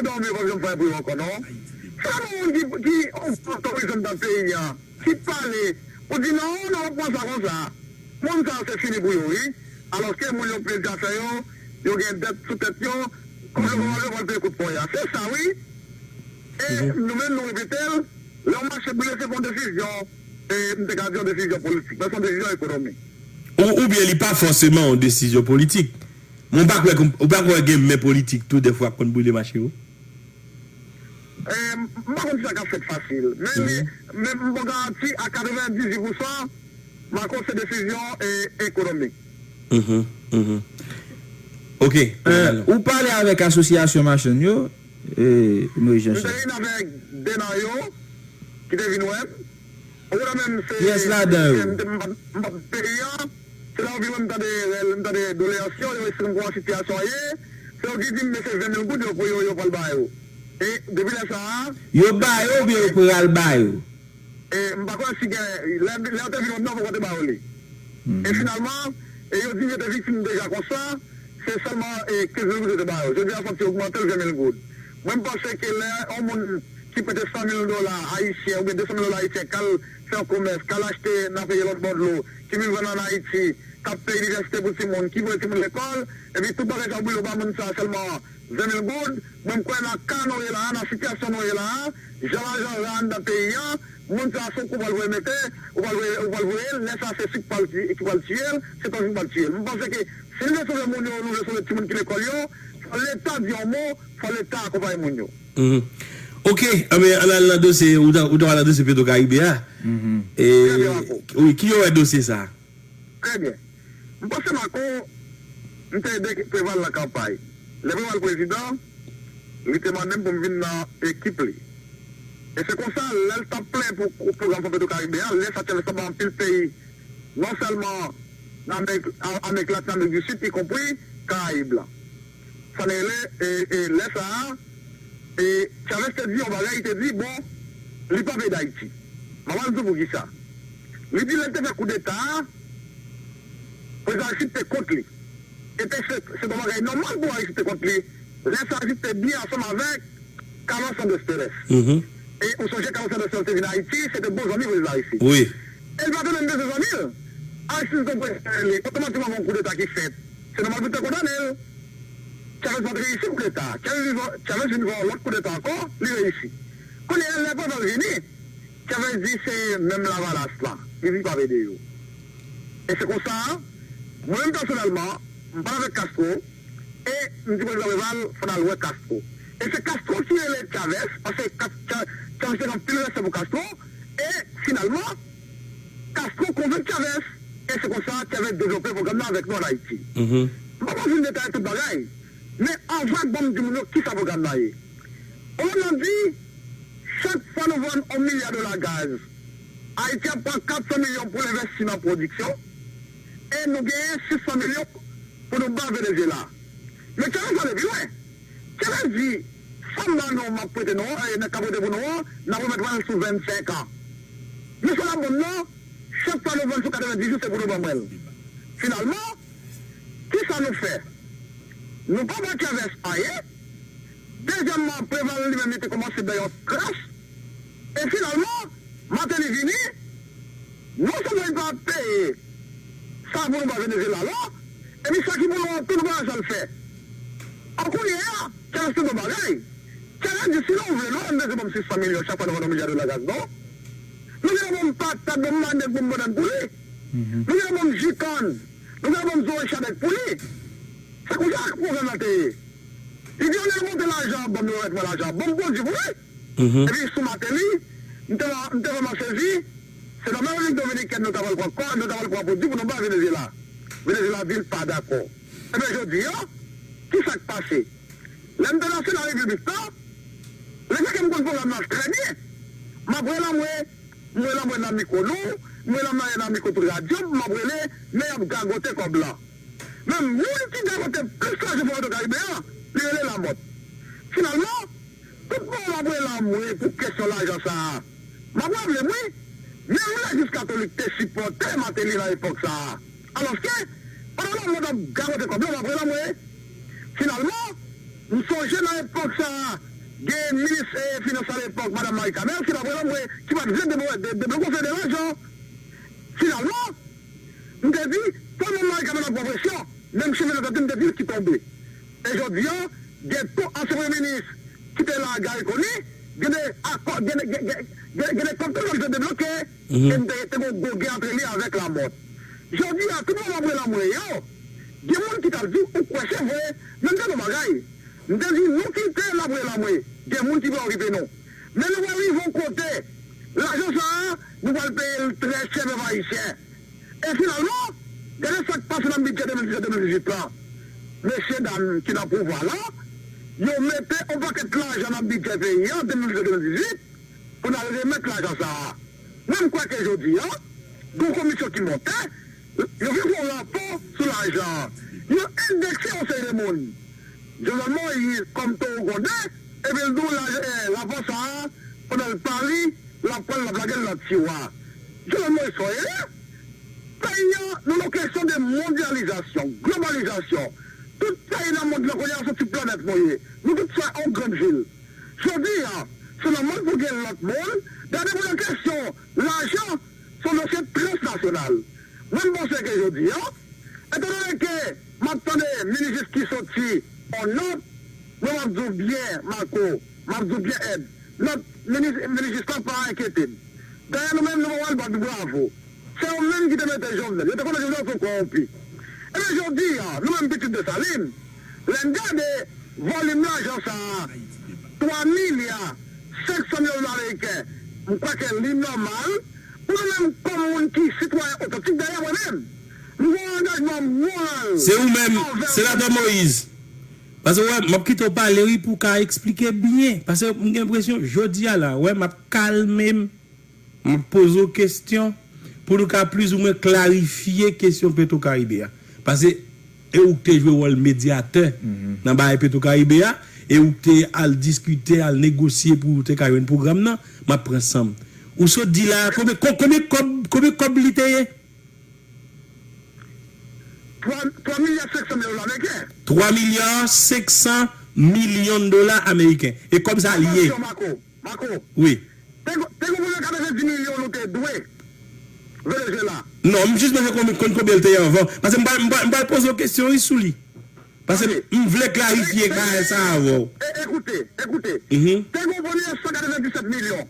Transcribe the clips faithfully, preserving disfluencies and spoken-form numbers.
Dòmi yo p ap janm fè pou yo ankò, non. Sa gen moun ki, ki otorize anndan peyi a, ki pale, ou di, "Non, non, w ap pran sa konsa." Moun sa yo se fini pou yo, wi. Alòske moun yo peye zafè yo, yo gen dèt sou tèt yo, kòb yo pa pral peye kout pòy a. Se sa, wi. E nou menm, nou repete l, lè w mache pou yo, se pa yon desizyon, e, m te ka di yon desizyon politik, men se yon desizyon ekonomik. Ou, oubyen li pa fòseman yon desizyon politik. Men w pa kwè, ou pa kwè gen men politik tou, dèfwa, k konn boule mache yo? E, m pa konn si sa ka fèt fasil, men li, men m bon garanti a katrevendizuit pousan, Marco, se desizyon, e, ekonomik. Mhm, mhm. Ok. E, ou pale avèk asosyasyon machann yo, e, Moïse Jean Charles? M te vin avèk de nan yo ki te vin wè m. Ou konnen menm se... Kiyès ladan yo? M te, m pa, m pa peyi an. Se la yo vin wè m tande rèl, m tande doleyans yo, yo eksplike m kòman sitiyasyon an ye. Se yo ki di m, men se ven mil goud yo, pou yo, yo pral ba yo. E depi lè sa a... Yo ba yo oubyen yo pral ba yo? E m pa konnen si gen, lè, lè yo te vin wè m nan, poko te ba yo li. E finalman, e yo di m yo te viktim deja konsa, se sèlman, e, kenz mil goud yo te ba yo. Jodi a, fòk yo ogmante l ven mil goud. Mwen, m panse ke lè yon moun ki prete san mil dola ayisyen oubyen de san mil dola ayisyen k al fè yon komès, k al achte nan peyi lòt bò dlo, ki vin vann ann Ayiti, k ap peye inivèsite pou timoun, ki voye timoun lekòl, epi tout bagay sa yo boule, yo ba moun sa a sèlman ven mil goud, mwen, m kwè nan ka nou ye la a, nan sitiyasyon nou ye la a, jan lajan ra anndan peyi an, moun sa a se yon kou w pral voye mete, ou pral voye, ou pral voye l, lè sa a se sik k pral ti-, ki pral tiye l, se tanzin k pral tiye l. M panse ke si nou vle sove moun yo, nou vle sove timoun ki lekòl yo, fò Leta di yon mo, fò Leta akonpaye moun yo. Mhm. Ok, anben, ann al nan dosye, ou ta, ou ta al nan dosye Petro Caribe a. Mhm. E, wi, ki yo wè dosye sa a? Trè byen. M panse Marco, m te ede Preval nan kanpay. Lè Preval prezidan, li te mande m pou m vin nan ekip li. E se konsa, lè l t ap plenyen pou, pou pwogram Fon Petro Karibe a, lè sa Chavez t ap bay anpil peyi, non sèlman nan Amerik, Amerik Latin, Amerik di Sid, ikonpri Karayib la. Sa n rele, e, e, lè sa a, e, Chavez te di yon bagay, li te di, bon, li pa vle Dayiti. M ap al di w poukisa. Li di lè l te fè koudeta a, prezidan Aristide te kont li. E te se, se yon bagay nòmal pou Aristide te kont li. Lè sa Aristide te byen ansanm avèk Carlos Andrés Pérez. Mhm. E ou sonje Carlos Andrés Pérez te vin Ayiti, se te bon zanmi prezidan Aristide. Wi. E l pa te menm bezwen zanmi l. Aristide te prese rele, otomatikman gen yon koudeta ki fèt. Se nòmal pou yo te kondane l. Chavez pa t reyisi koudeta. Chavez vin, Chavez vin fè yon lòt koudeta ankò, li reyisi. Kounye a, lè Preval vini, Chavez di se menm Lavalas la, li di li p ap ede yo. E se konsa, mwen menm pèsonèlman, m pale avèk Castro, e m di prezidan Preval, fò n al wè Castro. E se Castro ki rele Chavez, paske Cas-, Ca-, Chavez te gen anpil respè pou Castro, e finalman, Castro konvenk Chavez, e se konsa Chavez devlope pwogram nan avèk nou ann Ayiti. Mhm. M pa p vin detaye tout bagay, men anvan, ban m di moun yo kisa pwogram nan ye. Pwogram nan di, chak fwa nou vann yon milya dola gaz, Ayiti ap pran kat san milyon pou l envèsti nan pwodiksyon, e nou genyen sis san milyon pou nou ba Venezyela. Men Chavez ale pi lwen. Chavez di, sa m ba nou, m ap prete nou an, e nèg k ap prete pou nou an, n ap remèt mwen l sou vennsenk an. Men sa l ap ban m nan, chak fwa nou vann sou katrevendizuit, se pou nou ban mwen l. Finalman, kisa nou fè? Nou pa ba Chavez anyen. Dezyèmman, Preval li menm, li te kòmanse bay yon krach. E finalman, Martelly vini, non sèlman li pa peye sa pou nou ba Venezyela la, epi sa ki pou nou an tou, nou pa wè sa l fè. An kounye a, Chavez te bon bagay. Chavez di, si nou vle, nou pa bezwen ban m sis san milyon chak fwa nou vann yon milya dola gaz, non. Nou gentan ban m patat, ban m manyòk, ban m bannann pou li. Nou gentan ban m ji kann. Nou gentan ban m zo echadèk pou li. Se konsa pwogram nan te ye. Li di, olye l monte lajan an ban m, li remèt mwen lajan an, ban m pwodui pou li. Mhm. Epi sou Martelly, m te, m te vrèman sezi. Se nan men Repiblik Dominikèn nou ta pral pran kò, nou ta pral pran pwodui pou nou bay Venezyela. Venezyela di l pa dakò. Ebyen, jodi a, ki sa k pase? Lè m te nan Sena Repiblik la, lè sa ke m konn pwogram nan trè byen. M ap rele anmwe, m rele anmwe nan mikwo nou, m rele anmwe nan mikwo tout radyo, m ap rele, men y ap gagote kòb la. Men moun ki gagote plis lajan Fon Petro Karibe an, li rele Lamòt. Finalman, tout moman m ap rele anmwe pou kesyon lajan sa a, m ap raple m, wi, menm legliz katolik te sipòte Martelly nan epòk sa a. Alòske, pandan Lamòt ap gagote kòb la, m ap rele anmwe. Finalman, M sonje nan epòk sa a, gen minis e, finans alepòk, madanm Marie Carmelle, ki t ap rele m, ki pa t vle deblo- de- debloke yon seri de lajan. Finalman, m te di, tèlman Marie Carmelle ap pran presyon, menm chemen nan tèt li, m te di l ki tonbe. E jodi a, gen tou ansyen premye minis ki te la, Garry Conille, gen de akò, gen de, gen, gen, gen, gen de kòb tou yo te debloke, e m te, te gen gwo gè antre li avèk Lamothe. Jodi a, tout moun ap rele m yo, gen moun ki t ap di, ou kwè se vre, men m te di yon bagay. M te di, nou kite l ap rele m, gen moun ki pral okipe nou. Men nou pral rive yon kote, lajan sa a, nou pral peye l trè chè, pèp ayisyen. E finalman, gade sa k pase nan bidjè de mil diz, de mil dizuit la. Mesye dam ki nan pouvwa la, yo mete yon pakèt lajan nan bidjè peyi a, de mil diz, de mil dizuit, pou n al remèt lajan sa a. Mwen, m kwè ke jodi a, gen yon komisyon ki monte, yo vin fè yon rapò sou lajan an. Yo endekse yon seri de moun. Jovenel Moïse, kòm towo gwonde, epi l di w lajan, eh, rapò sa a, pandan l pa li, l ap pran l, l ap lage l nan tiwa. Jovenel Moïse fè yon erè. Peyi an, nou nan kesyon de mondyalizasyon, globalizasyon. Tout peyi nan mond lan kounye a se yon ti planèt nou ye. Nou tout se yon grenn vil. Jodi a, se nòmal pou gen lòt moun. Gade pou nan kesyon lajan, se yon dosye transnasyonal. Mwen, m panse ke jodi a, etandone ke m ap tande minis jistis soti on nòt, mwen, m ap di w byen, Marco, m ap di w byen, Ed, nòt minis, minis jistis la pa enkyete m. Dayè, nou menm, nou pa pral bat bravo. Se yo menm ki te mete Jovenel. Yo te konnen Jovenel se yon kòwonpi. Ebyen, jodi a, nou menm pitit Desalin, lè n gade volim lajan sa a, twa milya senk san milyon dola ameriken, m kwè ke li nòmal pou nou menm kòm moun ki sitwayen otantik, dayè mwen menm, m gen yon angajman moral Se ou menm, anvè Senatè Moïse. Paske wè, m ap kite w pale, wi, pou w ka eksplike byen. Paske m gen enpresyon, jodi a la, wè, m ap kalme m. M ap poze w kesyon pou nou ka plizoumwen klarifye kesyon Petro Caribe a. Paske e ou k te jwe wòl medyatè nan bagay Petro Caribe a, e ou k te al diskite, al negosye pou ou te ka jwenn pwogram nan, m ap pran san m. Ou sot di la, konbyen, kon- konbyen kòb, konbyen kòb li te ye? Twa, twa milya senk san milyon dola ameriken. Twa milya senk san milyon dola ameriken. E kòb sa li ye? Atansyon, Marco, Marco. Wi. Te gon- te gon premye katrevenndis milyon nou te dwe Venezuela. Non, m jis bezwen konn, konn konbyen l te ye anvan. Paske m pral, m pral, m pral poze w kesyon, wi, sou li. Paske Ok. m vle klarifye E- e- bagay sa avè w. e- Ekoute, ekoute. Mhm. Te gon premye san katrevenndisèt milyon.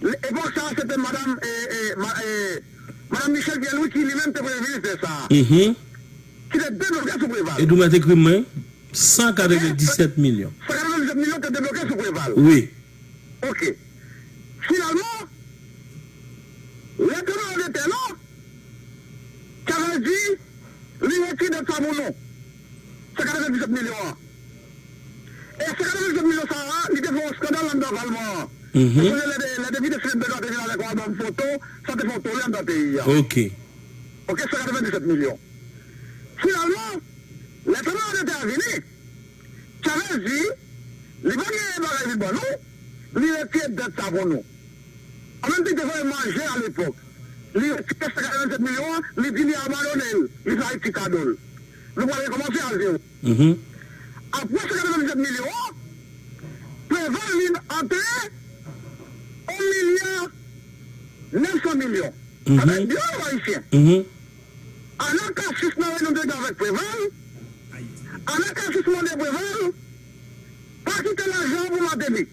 Epòk sa a, se te madanm, e, e, ma- e, madanm Michèle Pierre-Louis ki li menm te premye minis lè sa a, Mhm. ki te debloke sou Preval. Edoumèt ekri mwen, san katrevenndisèt milyon. San katrevenndisèt milyon te debloke sou Preval. Wi. Ok. Finalman, lè tribinal de tè la, Chavez di, li retire dèt sa pou nou. San katrevenndisèt milyon an. E san katrevenndisèt milyon sa a, li te fè yon eskandal anndan palman an. Mhm. Ou sonje lè de- lè depite Philippe Bedouin te vin avèk yon albòm foto, sa te fè yon tole anndan peyi a. Ok. Ok, san katrevenndisèt milyon. Finalman, lè tribinal de tè a vini, Chavez di, li pa gen bagay vin ban nou, li retire dèt sa pou nou. An menm tan, li te voye manje alepòk. Li retire san katrevenndisèt milyon an, li di li abandone l, li fè Ayiti kado l. Nou pral rekòmanse a zewo. Mhm. Apre san katrevenndisèt milyon an, Preval vin antre yon milya nèf san milyon. Mhm. Avèk biro ayisyen. Mhm. Anacasis nan reyinyon te gen avèk Preval. Anacasis mande Preval pa kite lajan an pou Martinique.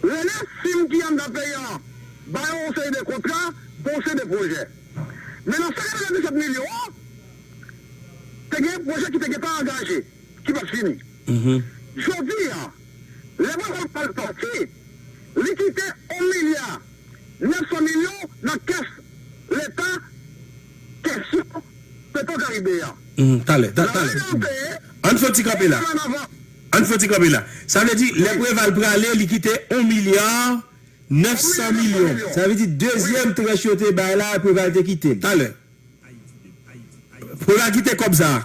Rele fim ki anndan peyi an, ba yo yon seri de kontra pou yon seri de pwojè. Men nan san katrevenndisèt milyon an, te gen pwojè ki te gentan angaje, ki pa t fini. Mhm. Jodi a, lè Preval pral pati, li kite yon milya nèf san milyon nan kès Leta, kesyon Petro Caribe a. Mhm, talè, ta- Nan talè. reyinyon an te ye, Ann fè yon ti kanpe la. Ann fè yon ti kanpe la. Sa vle di, lè Preval prale, li kite yon milya nèf san milyon. Sa vle di, dezyèm tranch yo te bay la, Preval te kite l. Talè. Preval kite kòb sa a.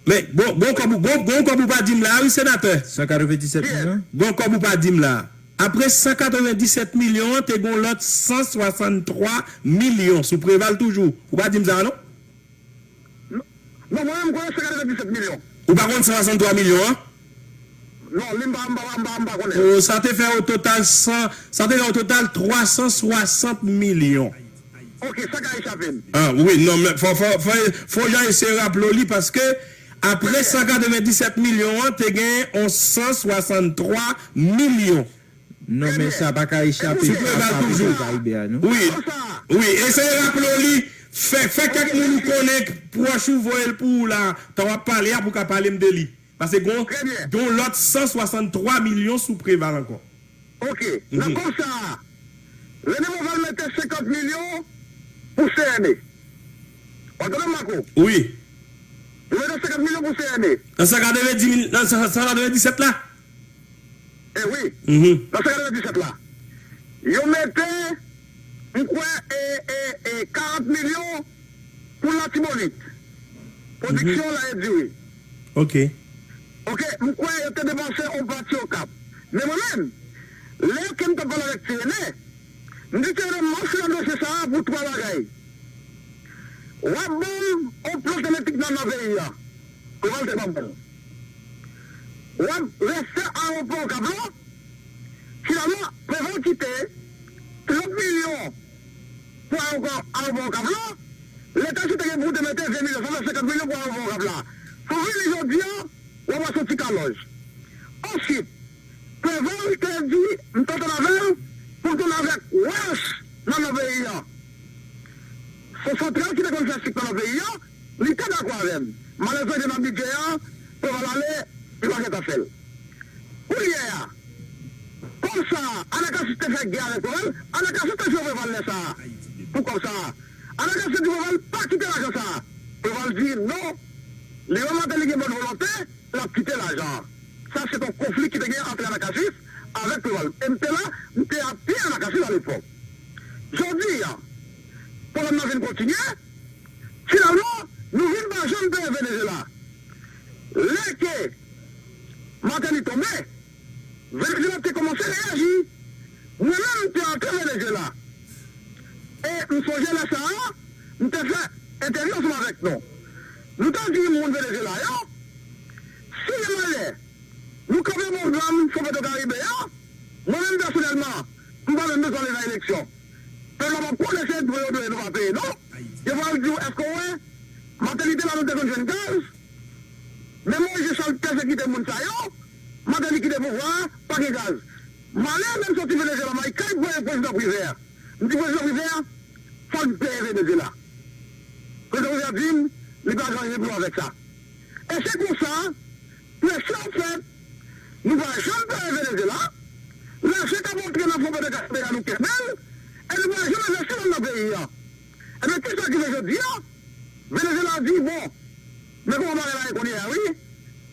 Men, gon, gon kòb, gon, gon kòb ou pa di m la, wi, senatè. San katrevenndisèt milyon? Gon kòb ou pa di m la. Apre san katrevenndisèt milyon an, te gon lòt san swasanntwa milyon sou Preval toujou. Ou pa di m sa, non? Non, non, mwen menm, m konnen san katrevenndisèt milyon. Ou pa konn san swasanntwa milyon an? Non, li m pa, m pa, m pa, m pa konnen. Oh, sa te fè o total san, sa te fè o total twa san swasant milyon. Ok, sa ka echape m. Ah, wi, non, men fò, fò, fò, fò jan eseye raple w li, paske apre san katrevenndisèt milyon an, te gen yon san swasanntwa milyon. Non, men sa pa ka echape Sou Preval toujou. Karibe a, non? Wi, wi, eseye raple w li, fè, fè kèk moun ou konnen pwòch ou voye l pou ou la, tan w ap pale a pou w ka pale m de li. Paske gon, gon lòt san swasanntwa milyon sou Preval ankò. Ok. Nan kòb sa a, Rene Preval mete senkant milyon pou C N E. W ap tande m, Marco? Wi. Yo mete senkant milyon pou C N E. Nan san katrevenndis mil, nan san katrevenndisèt la? E wi. Nan san katrevenndisèt la. Yo mete, m kwè, e, e, e, karant milyon pou Latibonit. Pwodiksyon lay e diri. Ok. Ok, m kwè yo te depanse yon pati Okap. Men mwen menm, lè ke m t ap pale avèk Tirene, m di Tirene, m ap fè nan dosye sa a pou twa bagay. W ap ban m yon plant elektrik nan, nan peyi a. Preval te ban m. W ap refè ayewopò Okap la. Finalman, Preval kite trant milyon pou ayewopò, ayewopò Okap la. Leta site gen pou te mete ven milyon, sa fè senkant milyon pou ayewopò Okap la. Pou vini jodi a, w ap wè se yon ti kalòj. Answit, Preval te di, m t antann avè l, pou l tounen avèk wèch nan, nan peyi a. Se Santral ki te konn fè sik nan, nan peyi a, li te dakò avè m. Malèzman, li te nan bidjè a, Preval ale, li pa gentan fè l. Kounye a, kòb sa a, Anacacis te fè gè avèk Preval, Anacacis te jwe Preval lè sa a, pou kòb sa a. Anacacis te di Preval pa kite lajan sa a. Preval di non, li wè Martelly gen bòn volonte, l ap kite lajan an. Sa se te yon konfli ki te gen ant Anacacis avèk Preval. E m te la, m te apye Anacacis alepòk. Jodi a, pwoblèm nan vin kontinye. Finalman, nou vin pa janm peye Venezuela. Lè ke Martelly tonbe, Venezuela te kòmanse reyaji. Mwen menm, m te antre Venezuela. E m sonje lè sa a, m te fè entèvyou ansanm avèk nou. Nou te di moun Venezuela yo, si gen malè, nou kanpe pwogram Fon Petwokaribe a, mwen menm pèsonèlman, m pa menm bezwen ale nan eleksyon. Pèp la p ap konnen se dwe yo dwe nou pa peye, non. Yo pral di w, èske w wè, Martelly te la, nou te konn jwenn gaz? Men Moïse Jean Charles pèsekite moun sa yo, Martelly kite pouvwa a, pa gen gaz. M ale, menm soti Venezuela, m al kay pre-, prezidan Privert. M di prezidan Privert, fò l peye Venezuela. Prezidan Privert di m, li pa gen anyen pou l wè avèk sa. E se konsa, presyon fèt, nou pa janm peye Venezuela, lajan k ap antre nan Fon Petwokaribe a, nou kenbe l, e nou pa janm envesti l nan peyi a. Ebyen, kisa k rive jodi a? Venezuela di, bon, men kòman bagay la ye kounye a, wi,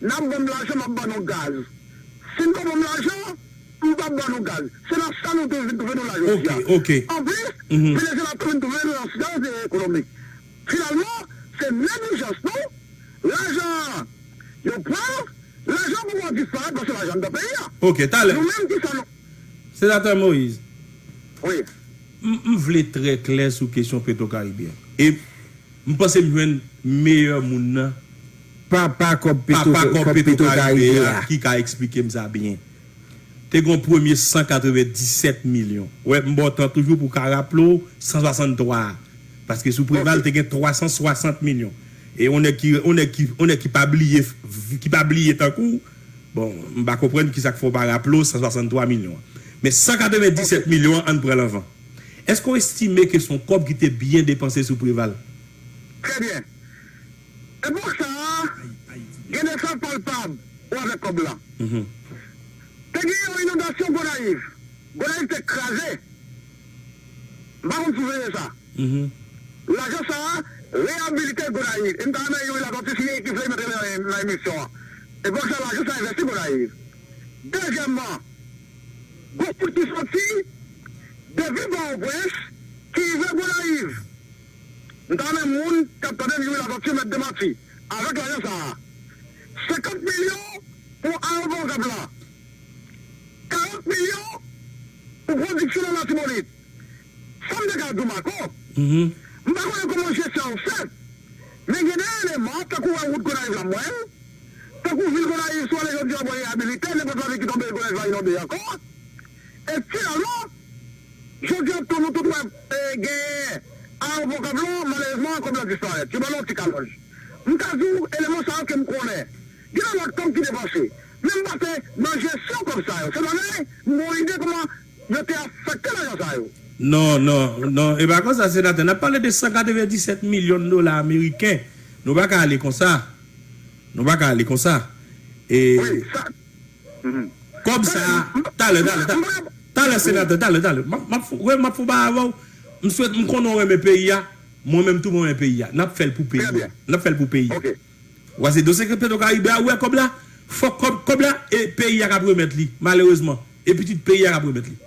n ap ban m lajan, m ap ban nou gaz. Si n pa ban m lajan, m p ap ban nou gaz. Se nan sa nou tou vin twouve nou la jodi a. Ok, ok. Anplis, Venezuela tou vin twouve l nan sitiyasyon ekonomik. Finalman, se neglijans nou, lajan an, yo pran l, lajan an poko disparèt paske lajan anndan peyi a. Ok, talè. Nou menm, kisa nou Senatè Moïse, wi, m, m vle trè klè sou kesyon Petwokaribe a. E m panse m jwenn meyè moun nan, pa, pa kòb Petwo-, pa, pa kòb Petwokaribe a, ki ka eksplike m sa byen. Te gen yon premye san katrevenndisèt milyon. Wè, m ba w tan toujou pou w ka raple w san swasanntwa a. Paske sou Preval, te gen twa san swasant milyon. E yon nèg ki, yon nèg ki, yon nèg ki pa bliye, ki pa bliye tankou w, bon, m pa konprann kisa k fè w pa raple w san swasanntwa milyon an. Men san katrevenndisèt milyon an, ann pran l anvan. Èske w estime ke se yon kòb ki te byen depanse sou Preval? Trè byen. Epòk sa a, gen de fè palpab ou avèk kòb la. Te gen yon inondasyon Gonayiv. Gonayiv te kraze. M pa konn si w sonje sa. Lajan sa a reyabilite Gonayiv. E m ta renmen Youri Latortue, si li ki vle mete nan, nan emisyon an. Epòk sa a, lajan sa a envesti Gonayiv. Dezyèmman, gon wout ki soti depi Pòtoprens ki rive Gonayiv. M ta renmen moun k ap tande m, Youri Latortue, mèt demanti avèk lajan sa a. Senkant milyon pou ayewopò Okap la. Karant milyon pou pwodiksyon nan Latibonit. Sa m te ka di w, Marco, m pa konnen kòman jesyon an fèt, men gen de eleman, tankou wè wout Gonayiv la, m wè l, Tankou vil Gonayiv, si w ale jodi a, w ap wè reyabilite, nenpòt lavi ki tonbe, Gonayiv va inonde ankò. E finalman, jodi a tou, nou tout wè, e, genyen ayewopò Kòb lan, malerezman, kòb lan disparèt. Yo ba l yon ti kalòj. M ka di w, eleman sa yo ke m konnen. Gen nan lòt kòb ki depanse. Men m pa te nan jesyon kòb sa yo. Se bagay, m gen yon ide kòman yo te afekte lajan sa yo. Non, non, non. E pa konsa, senatè. N ap pale de san katrevenndisèt milyon dola ameriken. Nou pa ka ale konsa. Nou pa ka ale konsa. E Wi, sa. Mhm. Kòb sa a, talè, talè, talè, talè, senatè, talè, talè. M ap, m ap, wè, m ap fon pa avè w. M swete, m konnen w renmen peyi a. Mwen menm tou, mwen renmen peyi a. N ap fè l pou peyi a. N ap fè l pou peyi a. Ou wè, se dosye ke Petwokaribe a, ou wè kòb la, fòk kòb, kòb la, e peyi a k ap remèt li, malerezman. E pitit peyi a k ap remèt li.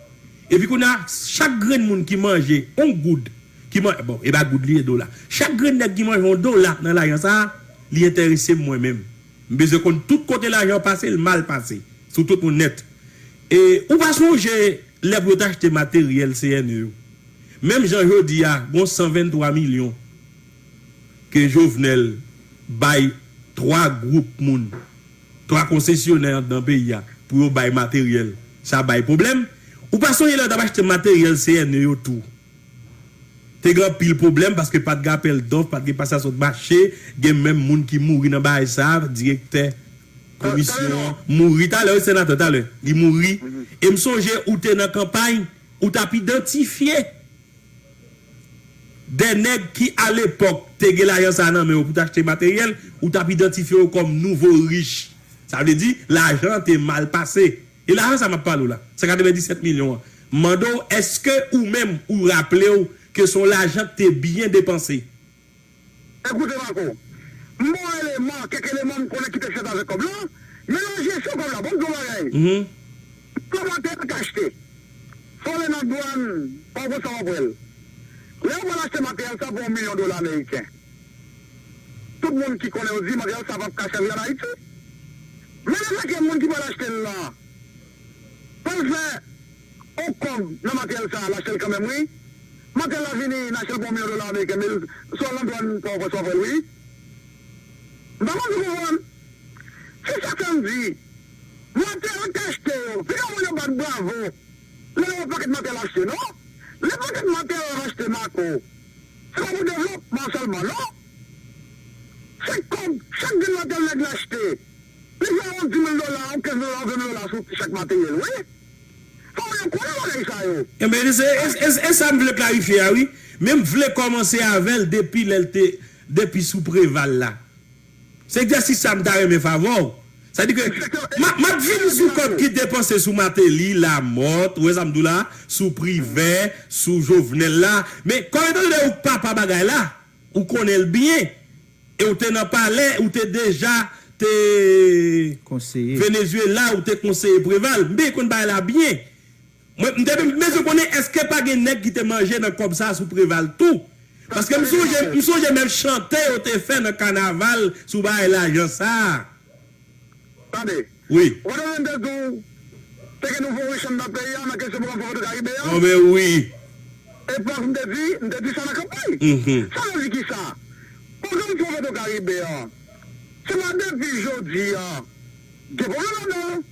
Epi kounye a, chak grenn moun ki manje yon goud, ki man-, bon, e pa goud li ye, dola. Chak grenn nèg ki manje yon dola nan lajan sa a, li enterese m mwen menm. M bezwen konn tout kote lajan an pase, l mal pase, sou tout moun nèt. E ou pa sonje lè pou yo t achte materyèl C N E yo? Menm jan jodi a, gon san venntwa milyon ke Jovenel bay twa gwoup moun, twa konsesyonè anndan peyi a pou yo bay materyèl. Sa bay pwoblèm. Ou pa sonje lè yo t ap achte materyèl C N E yo tou? Te gen anpil pwoblèm paske pa t gen apèl dòf, pa t gen pasasòt mache, gen menm moun ki mouri nan bagay sa a, direktè komisyon an mouri talè, wi, senatè, talè, li mouri. E m sonje ou te nan kanpay, ou t ap idantifye de nèg ki, alepòk, te gen lajan sa a nan men yo pou t achte materyèl, ou t ap idantifye yo kòm nouvo rich. Sa vle di, lajan an te mal pase. E lajan sa a m ap pale w la, san katrevenndisèt milyon an. M mande w, èske ou menm, ou raple w ke se yon lajan ki te byen depanse? Ekoute, Marco, m ba w eleman, kèk eleman m konnen ki te fèt avèk kòb la, men nan jesyon kòb la, bon, m di w yon bagay. Pou materyèl k achte, fò w ale nan dwàn, pa w konsa w ap wè l. Lè yo pral achte materyèl sa pou yon milyon dola ameriken, tout moun ki konnen yo di materyèl sa p ap ka sèvi ann Ayiti. Men lefètke moun ki pral achte l lan pral fè yon kòb nan materyèl sa a, l achte l kanmenm, wi. Materyèl la vini, n achte l pou yon milyon dola ameriken, men sou al nan dwàn Pòtoprens w ap wè l, wi. M pa konn si w konprann. Se sa k fè m di, materyèl k achte yo, piga moun yo bat bravo lè yo wè pakèt materyèl achte, non? Lè pakèt materyèl ap achte, Marco, se pa pou devlopman sèlman, non. Se kòb, chak grenn materyèl nèg la achte, li fè yon dis mil dola, yon kenz mil dola, yon ven mil dola sou chak materyèl, wi. Fò moun yo konnen bagay sa yo. Enben, se, e, e, e sa m vle klarifye a, wi. Men m vle kòmanse avè l depi lè l te, depi sou Preval la. Se egzèsis sa a m ta renmen fè avè w. Sa di ke m a, m ap vin sou kòb ki depanse sou Martelly, Lamothe, ou wè sa m di w la, sou Privert, sou Jovenel la. Men kòm etan donne ou k papa bagay la, ou konnen l byen, e ou te nan palè, ou te deja te Venezuela, ou te konseye Preval. M byen konn bagay la byen. Mwen, m te, m bezwen konnen èske pa gen nèg ki te manje nan kòb sa a sou Preval tou. Paske m sonje, m sonje menm chante yo te fè nan kanaval sou bagay lajan sa a. Tande. Wi. Ou pa tande m te di w, te gen nouvo rich anndan peyi a nan kesyon pwogram Fò Petwokaribe a? Anben wi. Epòk m te di, m te di sa nan kanpay. Mhm. Sa vle di kisa? Pwogram Fò Petwokaribe a, se pa depi jodi a gen pwoblèm ladan l.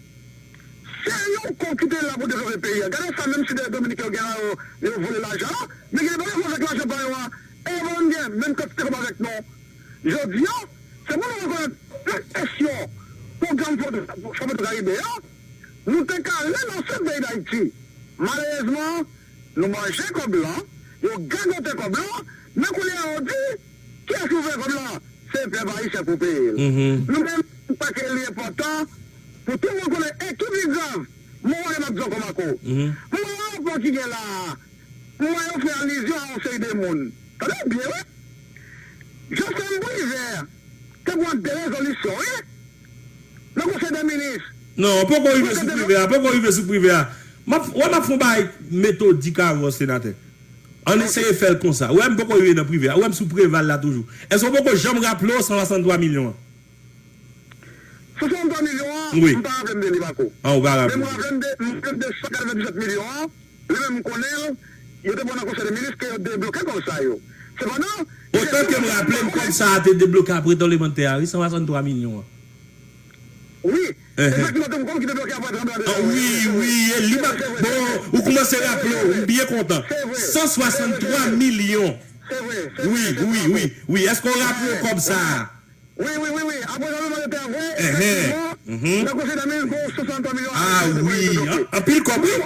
Se yon kòb ki te la pou devlope peyi a. Gade sa, menm si de Dominiken yo gen la, yo, yo vole lajan an, men gen de bagay pou fè avèk lajan pa yo a. E yo pa menm gen menm kantite kòb avèk nou. Jodi a, se pou nou rekonèt tout kesyon pwogram Fò Petwokaribe a, nou te ka relanse peyi Dayiti. Malerezman, nou manje kòb lan, yo gagote kòb lan, men kounye a yo di, kiyès ki pou peye kòb lan? Se pèp ayisyen pou peye l. Mhm. Nou menm, nou pa ke li enpòtan pou tout moun konnen. E ki pi grav, mwen wè m ap di ankò Marco. Mhm. Mwen wè rapò ki gen la a, mwen wè yo fè alizyon a yon seri de moun. Tande byen, wi. Jocelyn Privert te pran de rezolisyon, wi, nan Konsèy dè Minis. Non, poko rive sou Privert a, poko rive sou Privert a. M ap, wè, m ap fè yon bagay metodik avè w, senatè. Ann eseye fè l konsa. Ou wè m poko rive nan Privert a. Ou wè m sou Preval la toujou. Èske w poko janm raple w san swasanntwa milyon an? San swasanntwa milyon an, wi, m pa raple m de li, Marco. Ah, ou pa raple. Men m raple m de, m raple m de san katrevenndisèt milyon an. Li menm m konnen l, yo te pran nan Konsèy dè Minis ke yo debloke kòb sa yo. Sepandan, otan ke m raple m, kòb sa a te debloke apre tranblemanntè a, wi, san swasanntwa milyon an. Wi, efektivman, te yon kòb ki te bloke apre tranblemanntè. Ah, wi, wi, e li m ap, bon, ou kòmanse raple w, m byen kontan. Se vre. San swasanntwa milyon. Se vre, se vre. Wi, wi, wi, wi. Èske w raple w kòb sa a? Wi, wi, wi, wi. Apre tranblemanntè a vre, efektivman, nan konsèy de minis, gen swasanntwa milyon. Ah, wi. An-, anpil kòb, wi.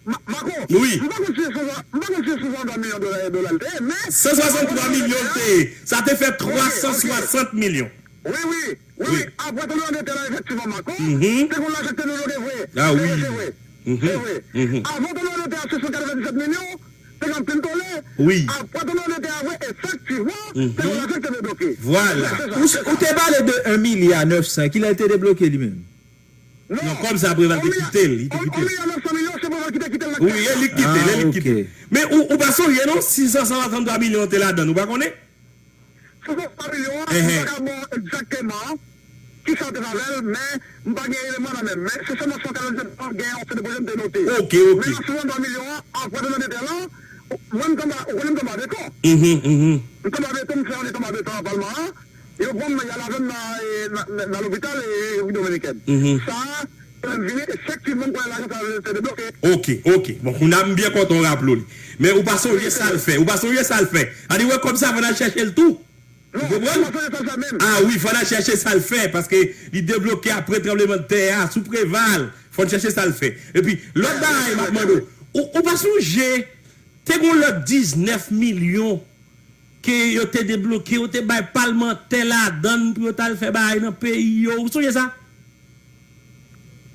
Mako, wi. M pa konn si se swasanntwa milyon dola, dola l te ye, men san swasanntwa milyon l te ye. Sa te fè twa san swasant milyon. Wi, wi, wi, wi. Apre tranblemanntè a, efektivman, Mako, te gen lajan ki te debloke vre. Ah, wi. Se vre, se vre. Avan tranblemanntè a, se san katrevenndisèt milyon, te gen anpil tole. Wi. Apre tranblemanntè a, vre, efektivman, te gen lajan ki te debloke. Vwala. Se sa, se sa. Ou te pale de yon milya nèf san, kilè l te debloke li menm? Non, kòb sa Preval te kite l, li te kite l. On milya nèf san milyon, se Preval ki te kite l nan kès la. Wi, e li ki kite l, e li ki kite l. Men ou, ou pa sonje non, si san swasanntwa milyon te ladan l, ou pa konnen? San swasanntwa milyon an, m pa ka ba w egzakteman kisa te fè avè l, men m pa gen eleman nan men m. Men se sèlman san katrevenndisèt milyon gen yon seri de pwojè m te note. Ok, ok. Men nan san swasanntwa milyon an, apre tranblemanntè a, mwen m tanba, ou konnen m tanba beton. M tanba beton, m fè yon tanba beton nan Palman an. Yo pran m, y al avè m nan, e, nan, nan, nan lopital, e, Repiblik Dominikèn. Sa a, lè m vini, efektivman, m konnen lajan sa a te debloke. Ok, ok. Bon, kounye a m byen kontan w raple w li. Men ou pa sonje sa l fè. Ou pa sonje sa l fè. Ann, ou wè kòb sa, fò n al chèche l tou. Ou konprann? Non, m pa sonje sa l fè menm. Ah wi, fò n al chèche sa l fè, paske li debloke apre tranblemanntè a, sou Preval. Fò n chèche sa l fè. Epi, lòt bagay, m ap mande w, ou, ou pa sonje, te gen yon lòt diznèf milyon ke yo te debloke, yo te bay palmantè ladan l pou yo t al fè bagay nan peyi yo. Ou sonje sa?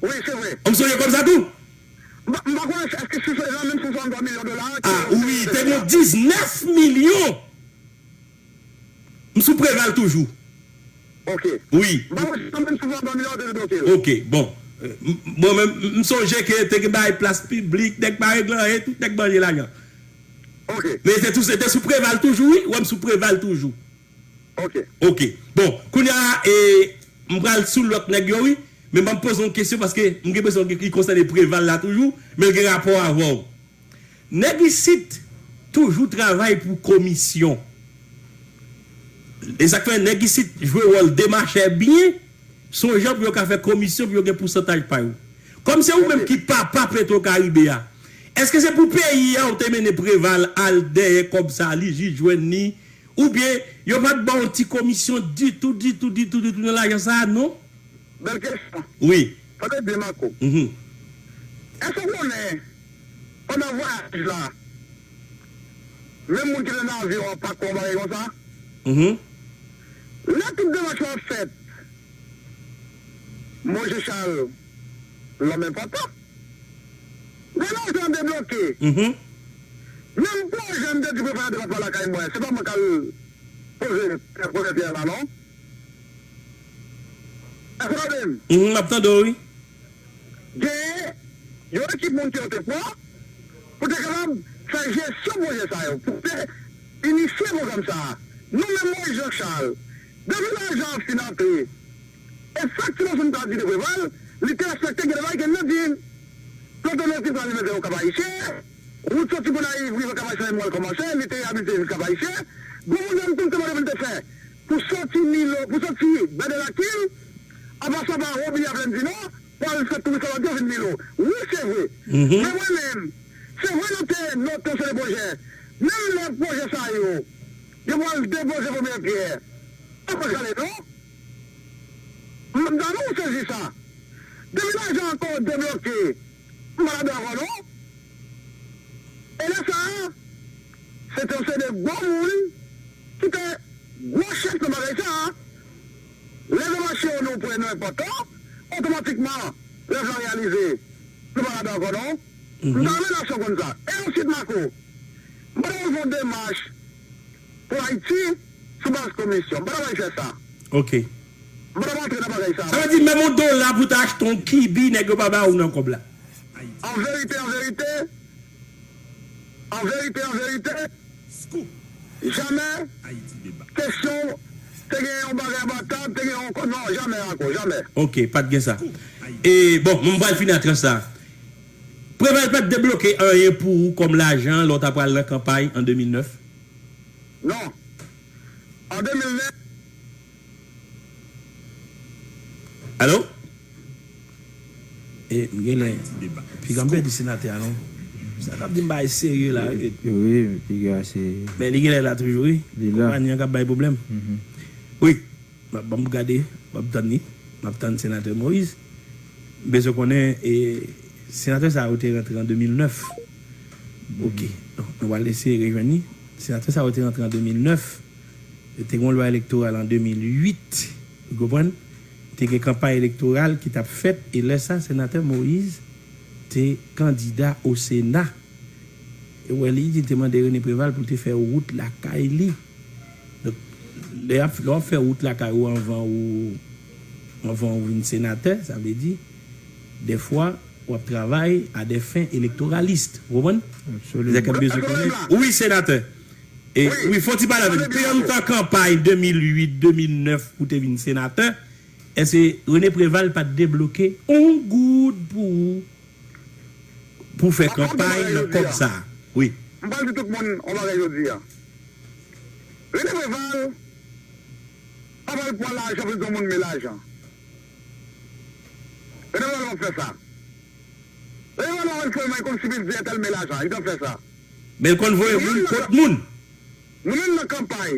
Wi, se vre. Ou sonje kòb sa tou? M pa, m pa konnen èske se nan menm san swasanntwa milyon dola a ke... Ah, wi, te gen diznèf milyon. M sou Preval toujou. Ok. Wi. M pa wè si nan menm san swasanntwa milyon yo te debloke l. Ok, bon. Euh, m, bon, men m, m sonje ke te gen bagay plas piblik, nèg pa regle anyen, tout nèg manje lajan. Ok. Men se tou, se te sou Preval toujou, wi. Wè m sou Preval toujou. Ok. Ok. Bon, kounye a, e, m pral sou lòt nèg yo, wi. Men ban m poze yon kesyon paske m gen enpresyon ke li konsène Preval la toujou, men l gen rapò avè w. Nèg isit toujou travay pou komisyon. E sa k fè nèg isit jwe wòl demachè byen, se yon jan pou yo ka fè komisyon pou yo gen pousantaj pa yo. Kòm se ou menm ki papa Petro Karibe a, èske se pou peyi a ou te mennen Preval al dèyè kòb sa, li jis jwenn li, oubyen yo pa t ba w yon ti komisyon ditou, ditou, ditou, ditou nan lajan sa a, non? Bèl kesyon. Wi. Tande byen, Mako. Mhm. Èske w konnen, pandan vwayaj la, menm moun ki te nan avyon an pa kwè yon bagay konsa? Mhm. Lè tout demach yo ap fèt, Moïse Jean Charles, lòm enpòtan. Gen lajan debloke. Mhm. Menm pwojè m te di Preval nan depatman lakay mwen, se pa mwen k al poze premye pyè la, non. Èske w tande m? Mhm, m ap tande w, wi. Gen yon ekip moun ke yo te pran pou te kapab fè jesyon pwojè sa yo, pou te inisye pwogram sa a. Nou menm Moïse Jean Charles, depi lajan an fin antre, efektivman, si m ta di de Preval, li te respekte gen de bagay ke l te di. Plante natif la, li mete yo Kap Ayisyen. Wout soti Gonayiv rive Kap Ayisyen, li mwen kòmanse, li te reyabilite vil Kap Ayisyen. Gwo moun nan tou te mande pou l te fè. Pou soti Milo, pou soti Bèdè Lakil, an pasan pa Wobi a Plèn Dino, pou al fè touris la, yo vin Milo. Wi, se vre. Mhm. Men mwen menm, se vre nou te note yon seri de pwojè. Menm lè pwojè sa yo, yo pral depoze premye pyè, yo pa kale, non? M, m ta nou sezi sa. Depi lajan an ankò debloke, m pa ladan ankò non. E lè sa a, se te yon seri de gwo moun ki te gwo chèf nan bagay sa a. Lè demach yo nou pran nou enpòtan, otomatikman, rèv la reyalize. Nou pa ladan ankò non. M ta renmen nasyon konn sa. E ansuit, Mako, m pa ta konn fè yon demach pou Ayiti sou baz komisyon. M pa ta bay fè sa. Ok. M pa ta antre nan bagay sa. Sa vle di menm yon dola pou ta achte yon kibi, nèg yo pa ba ou nan kòb la. An verite, an verite, an verite, an verite, jamè kesyon te gen yon bagay anba tab, te gen yon ko-, non, jamè ankò, jamè. Ok, pa t gen sa. E, bon, m pral fini ak tranch sa. Preval pa t debloke anyen pou ou kòm lajan lè w ta pral nan kanpay an de mil nèf? Non. An de mil nèf. Alo? E m genlè piga m pèdi senatè a non. Sa k ap di m bagay serye la wi. Wi, piga se. Men li genlè la toujou wi. Li la. Konpayi an k ap bay pwoblèm. Wi. M ap, ban m gade, m ap tann li. M ap tann senatè Moïse. M bezwen konnen e senatè sa yo te rantre an de mil nèf. Ok. Donk nou pral eseye rejwenn li. Senatè sa yo te rantre an de mil nèf. Te gen yon lwa elektoral an de mil uit. Ou konprann? Te gen kanpay elektoral ki t ap fèt e lè sa senatè Moïse te kandida o Sena. E wè li, li te mande René Préval pou l te fè wout lakay li. Donk, lè y ap, lè w ap fè wout lakay ou anvan ou anvan ou vin senatè, sa vle di dèfwa w ap travay a des fins électoralistes. Ou konprann? Absoliman. Sa k ap bezwen konnen. Wi, senatè. E, wi, fò ti pale avè nou. Pandan kanpay de mil uit, de mil nèf pou te vin senatè, èske René Préval pa t debloke yon goud pou ou pou fè kanpay nan kòb sa a? Wi. M pral di tout moun yon bagay jodi a. René Préval pa pral pran lajan pou l di yon moun men lajan. René Préval pa fè sa. René Préval pa pral fè men kòmsi pou l di entèl men lajan. Li pa fè sa. Men l konn voye moun kot moun. Nou menm nan kanpay.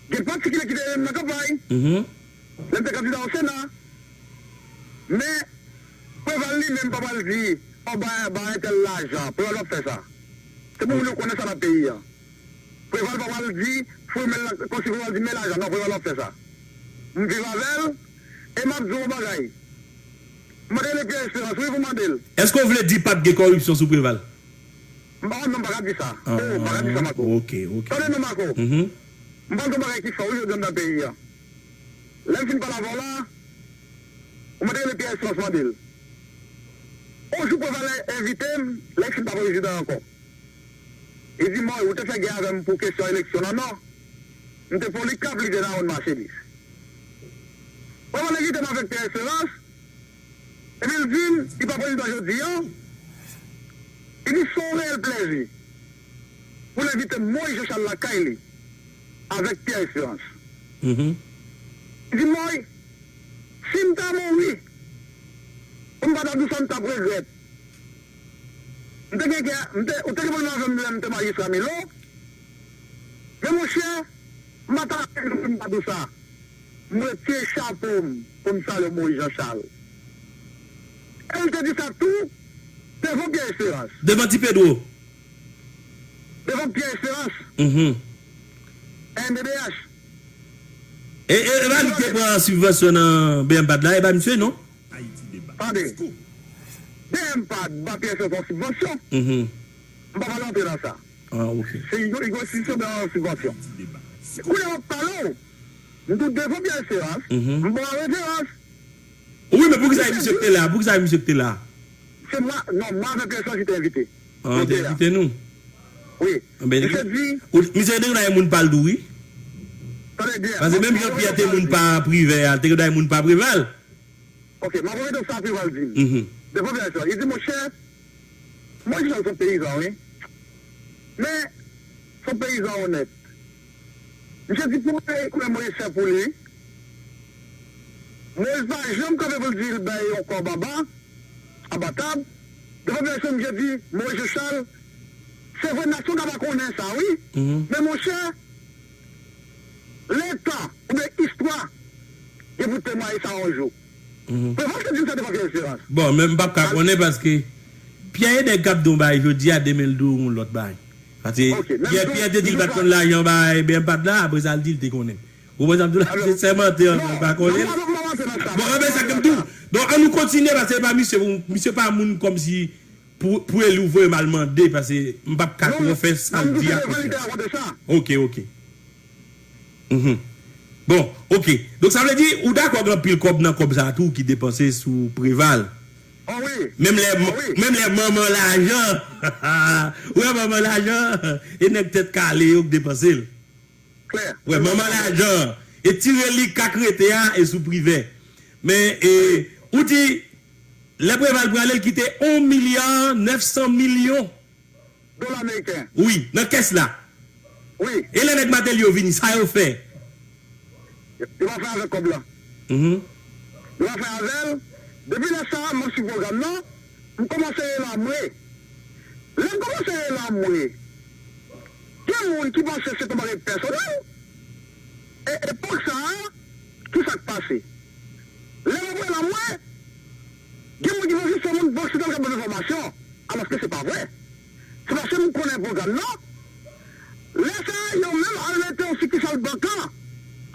Gen patikilye ki te ede m nan kanpay. Lè m te kandida o Sena. Men, Preval li menm pa pral di, o, ba, ba entèl lajan. Preval p ap fè sa. Se pou moun yo konnen sa nan peyi a. Preval pa pral di, foure men l nan, kòmsi Preval di, men lajan. Non, Preval p ap fè sa. M viv avè l, e m ap di w yon bagay. Mande rele Pierre Espérance, wi, pou mande l. Èske w vle di pa t gen kòripsyon sou Preval? M pa konn non, m pa ka di sa. Oh, m pa ka di sa, Marco. Ok, ok. Tande non, Marco. M pral di yon bagay ki fò, wi, jodi a nan peyi a. Lè m fin pale avè w la, ou mande rele Pierre Espérance, mande l. On jou Preval envite m, lè l fin pa prezidan ankò. Li di, Moy, ou te fè gè avè m pou kesyon eleksyon nan Nò. M te Polikap, li te Nawoun Machelis. Preval envite m avèk Pierre Espérance, epi l di m, li pa prezidan jodi a. Li di, se yon reyèl plèzi pou l envite Moïse Jean Charles lakay li avèk Pierre Espérance. Li di, Moy, si m ta mouri, pou m pa ta di w sa, m t ap regrèt. M te gen kè, m te, ou te gen pwoblèm avè m lè m te majistra Milo. Men monchè, m pa ta renmen pou m ta di w sa. M retire chapo m pou m salye Moïse Jean Charles. E l te di sa tou devan Pierre Espérance. Devan Ti Pedro. Devan Pierre Espérance. M B B H. E, e, e pa li ki te pran sibvansyon nan B M P A D la, e pa misye, non? Tande. B M P A D ba Pierre Espérance yon sibvansyon. M pa pral antre nan sa. Ah, ok. Se yon, yon enstitisyon de sibvansyon. Kounye a m ap pale w, m tou devan Pierre Espérance, m ba w referans. Wi, men poukisa e misye ki te la? Poukisa e misye ki te la? Se mwen, non, mwen avèk Pierre Espérance ki te envite. Ah, te envite nou? Wi. Misye di. Misye te konn ay moun pa l tou, wi. Tande byen. Paske menm jan Pierre te moun pa Privè a, te konn ay moun pa Preval. Ok, m ap rete sa Preval di m. Devan Pierre Espérance, li di, monchè, Moïse Jean Charles se yon peyizan, wi. Men, se yon peyizan onèt. Misye di, pou bagay kounye a Moïse fè pou li, Moïse pa janm kanpe pou l di l bay yon kòb anba, anba tab. Devan Pierre Espérance, misye di, Moïse Jean Charles, se vre, nasyon ka pa konnen sa, wi. Men, monchè, Leta oubyen istwa gen pou temwaye sa yon jou. Preval te di m sa devan Pierre Espérance. Bon, men m p ap ka konnen paske Pierre e nèg k ap di yon bagay jodi a, demen l di w yon lòt bagay. Paske Pierre, Pierre te di l pa t konn lajan bay B M P A D la, apre sa l di l te konnen. Ou konprann sa m di w la? Se sèmante an, l pa konnen. Bon, anben sa ke m di w. Donk, an nou kontinye, paske se pa misye, misye pa moun kòmsi pou, pou eli w voye m al mande, paske m p ap ka twò fè sa l di a konsa. Ok, ok. Bon, ok. Donk, sa vle di, ou dakò gen anpil kòb nan kòb sa a tou ki depanse sou Preval? Menm lè, menm lè manman lajan, ou wè manman lajan, e nèg tèt kale yo k depanse l. Ou wè manman lajan, e ti relik k ap rete a, e sou Privè. Men, e, ou di, lè Preval prale, l kite yon milya nèf san milyon dola ameriken. Wi, nan kès la. Wi. E lè nèg Martelly yo vini, sa yo fè? Yo pa fè avèk kòb la. Yo pa fè avè l. Depi lè sa a, m ap swiv pwogram nan, m kòmanse rele anmwe. Lè m kòmanse rele anmwe, gen moun ki panse se yon bagay pèsonèl. E epòk sa a, ki sa k pase? Lè m ap rele anmwe, gen moun ki panse se yon moun bank santral k ap ban m enfòmasyon, alòske se pa vre. Se paske m konnen pwogram nan. Lè sa a, yo menm al mete yon sikisal bank la,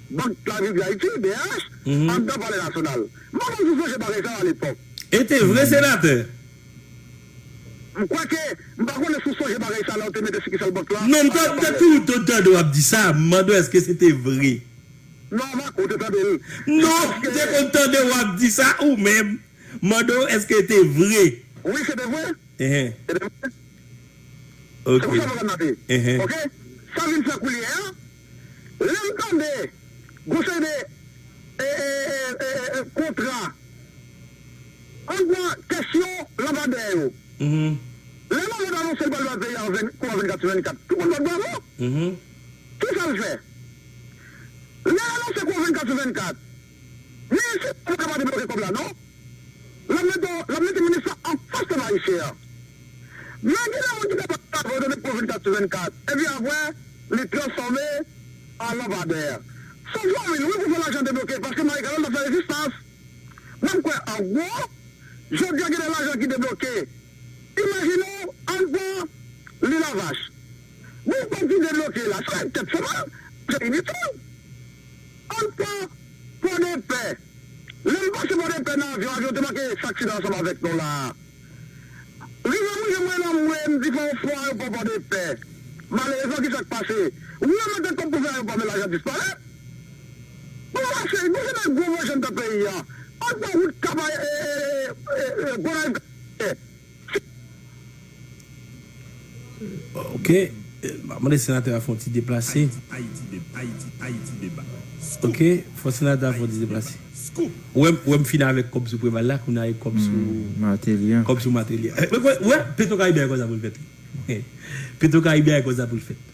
Bank Larepiblik Dayiti, B H, anndan Palè Nasyonal. M pa konn si w sonje bagay sa a alepòk. E te vre, senatè? M kwè ke, m pa konnen si w sonje bagay sa a lè w te mete sikisal bank la anndan palè. Non, m ta toujou tande w ap di sa, m mande w èske se te vre. Non, Marco, w te tande l. Non, m te konn tande w ap di sa ou menm. M mande w èske te vre. Wi, se te vre. Enhen. Se te vre. Ok. Se konsa pwogram nan te ye. Enhen. Ok? Sa vin fè koulye a, lè m tande gon seri de e, e, e, e, e, kontra, ann pran kesyon lanpadè yo. Mhm. Lè Marco t anonse l pral bay peyi a an ven, kouran vennkat sou vennkat, tout moun bat bravo. Mhm. Kisa l fè? Lè l anonse kouran vennkat sou vennkat, minis pa ka pa debloke kòb la, non. L ap mete, l ap mete minis la anfas pèp ayisyen an. Men gen de moun ki ta pale avè w, tande pou vennkat sou vennkat. Epi apre, li transfòme an lanpadè. Sou twa mil, wi, pou fè lajan debloke, paske Marie-Carole ta fè rezistans. Mwen, m kwè, an gwo, jodi a, gen de lajan ki debloke. Imajine w, ann pran Lilavach. Gon kòb ki debloke la, se tèt fè mal, se initil. Ann pran Pòdepè. Lè m pase Pòdepè nan avyon, avyon te manke fè aksidan ansanm avèk nou la a. Rive mwen, mwen nan mwen, m di fò, fò ayewopò Pòdepè. Malerezman, ki sa k pase? Wi, yo mete kòb pou fè ayewopò, men lajan disparèt. Bon, mache, nou se de gwo manje anndan peyi a. Ann pran wout Kaba, e, e, e, e, Gonayiv. Ok. Eh, m ap mande senatè a fè yon ti deplase. Ok, fò senatè a fè yon ti deplase. Ou wè, ou wè m fin avèk kòb sou Preval la, kounye a e kòb sou Martelly an. Kòb sou Martelly an. Eh, wè, wè, wè, Petro Caribe a konsa pou l fèt. Petro Caribe a konsa pou l fèt.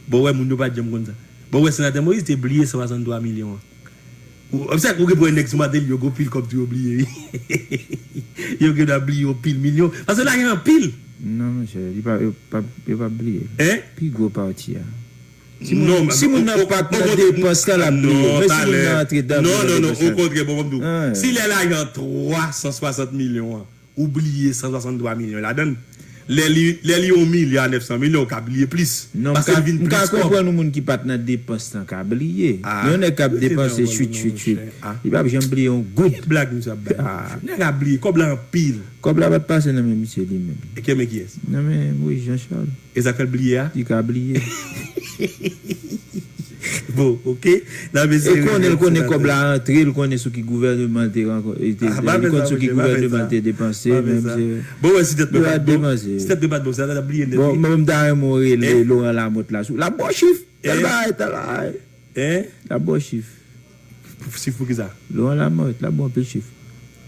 Bon, wè, moun yo pa t janm konn sa. Bon, wè, senatè Moïse te bliye san swasanntwa milyon an. Ou, ou sa, ou gen pou wè nèg sou Martelly yo gen pil kòb tou yo bliye, wi. Yo gen dwa bliye yon pil milyon. Paske lajan anpil. Non, monchè, li pa, yo pa, yo pa bliye. Hein? Pi gwo pati a. Si moun, non, si moun nan pa t nan depans la, l ap bliye. Men si moun nan antre dan depans la. Non, non, non, okontrè, bon, bon, m di w. Si lè lajan twa san swasant milyon an, ou bliye san swasanntwa milyon ladan l. Lè li, lè li yon milya nèf san milyon, ou ka bliye plis. Non, m ka, m ka konprann yon moun ki pa t nan depans lan ka bliye. Men yon nèg k ap depanse chwit, chwit, chwit, li p ap janm bliye yon goud. Ki blag misye ap bay? Nèg ap bliye, kòb la anpil. Kòb la pa t pase nan men misye li menm. E ke men kiyès? Nan men Moïse Jean Charles. E sa k fè l bliye a? Li ka bliye. Bon, ok. N ap eseye. E konnen, l konnen kòb la antre, l konnen sou ki gouvèneman l te rankon-, li te, li konn sou ki gouvèneman l te depanse, men misye, bon, wè, si tèt mwen pa t bon, si tèt mwen pa t bon, sa t ap bliye nèt, wi. Bon, mwen menm, m ta renmen w rele Laurent Lamothe la sou, l ap ba w chif, tèl bagay, tèl bagay. Hein? L ap ba w chif. Chif pou kisa? Laurent Lamothe, l ap ba w anpil chif.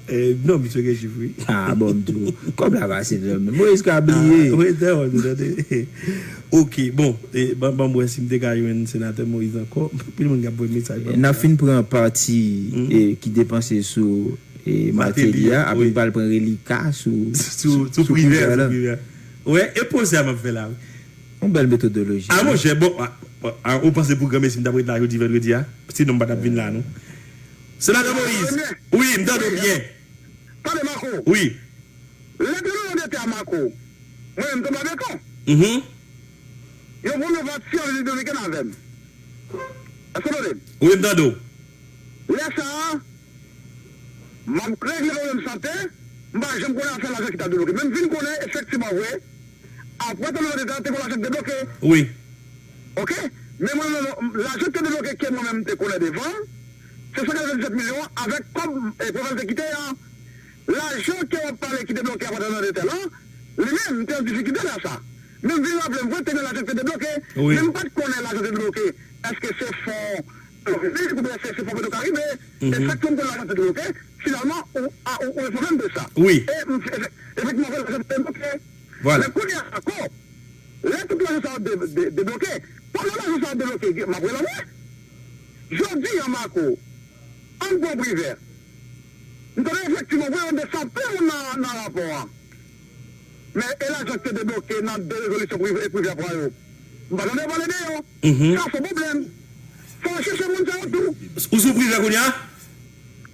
Eh, non, misye gen chif, wi. Ah, bon, m di w. Kòb la pase nan men. Moïse ka bliye. Ah, wi, tande, tande. Ok, bon, eh, ban, ban m wè si m te ka jwenn senatè Moïse ankò. Anpil moun k ap voye mesaj ban mwen. N ap fin pran pati, eh, ki depanse sou, eh, Martelly a, apre n pral pran relika sou, sou, sou Privert, sou Privert. Wè, e pwosè a m ap fè la, wi. Yon bèl metodoloji. Ah, monchè, bon, ah, ah, ou panse pou granmesi m t ap ret la jodi vandredi a? Sinon, m pa t ap vin la, non. Senatè Moïse, wi, m tande w byen. Tande, Marco. Wi. Lè tribinal dete a Marco, mwen menm, Tonba Beton. Mhm. Yon premye pati an Repiblik Dominikèn avè m. Èske w tande m? Wi, m tande w. Lè sa a, m ap regle pwoblèm sante, m pa janm konnen afè lajan ki t ap debloke. Men m vin konnen efektivman vre, apre tranblemanntè a, te gon lajan ki debloke. Wi. Ok? Men mwen menm, lajan ki te debloke ke mwen menm m te konnen devan, se san katrevenndisèt milyon an avèk kòb, eh, Preval te kite an. Lajan ke w ap pale ki debloke apre tranblemanntè la, li menm, m te an difikilte lè sa. Men m vin raple m, vre, te gen lajan ki te debloke, men m pa t konnen lajan te debloke. Èske se fon Piblik oubyen se, se fon Petro Caribe? Efektivman, m konnen lajan te debloke, finalman, ou, a, ou, ou enfòme m de sa. Wi. E m, efe-, efektivman, vre, lajan te debloke. Vwala. Men kounye a ankò, lè tout lajan sa yo de-, de-, debloke, pandan lajan sa yo debloke, m ap rele anmwe. Jodi a, Marco, ann pran Privè. M tande efektivman, wi, yo desante moun nan, nan rapò a. Men e lajan ki te debloke nan de rezolisyon prive, prive a pran yo. M pa tande yo pale de yo. Sa se pwoblèm. Fò yo chèche moun sa yo tou. Ou sou prive kounye a?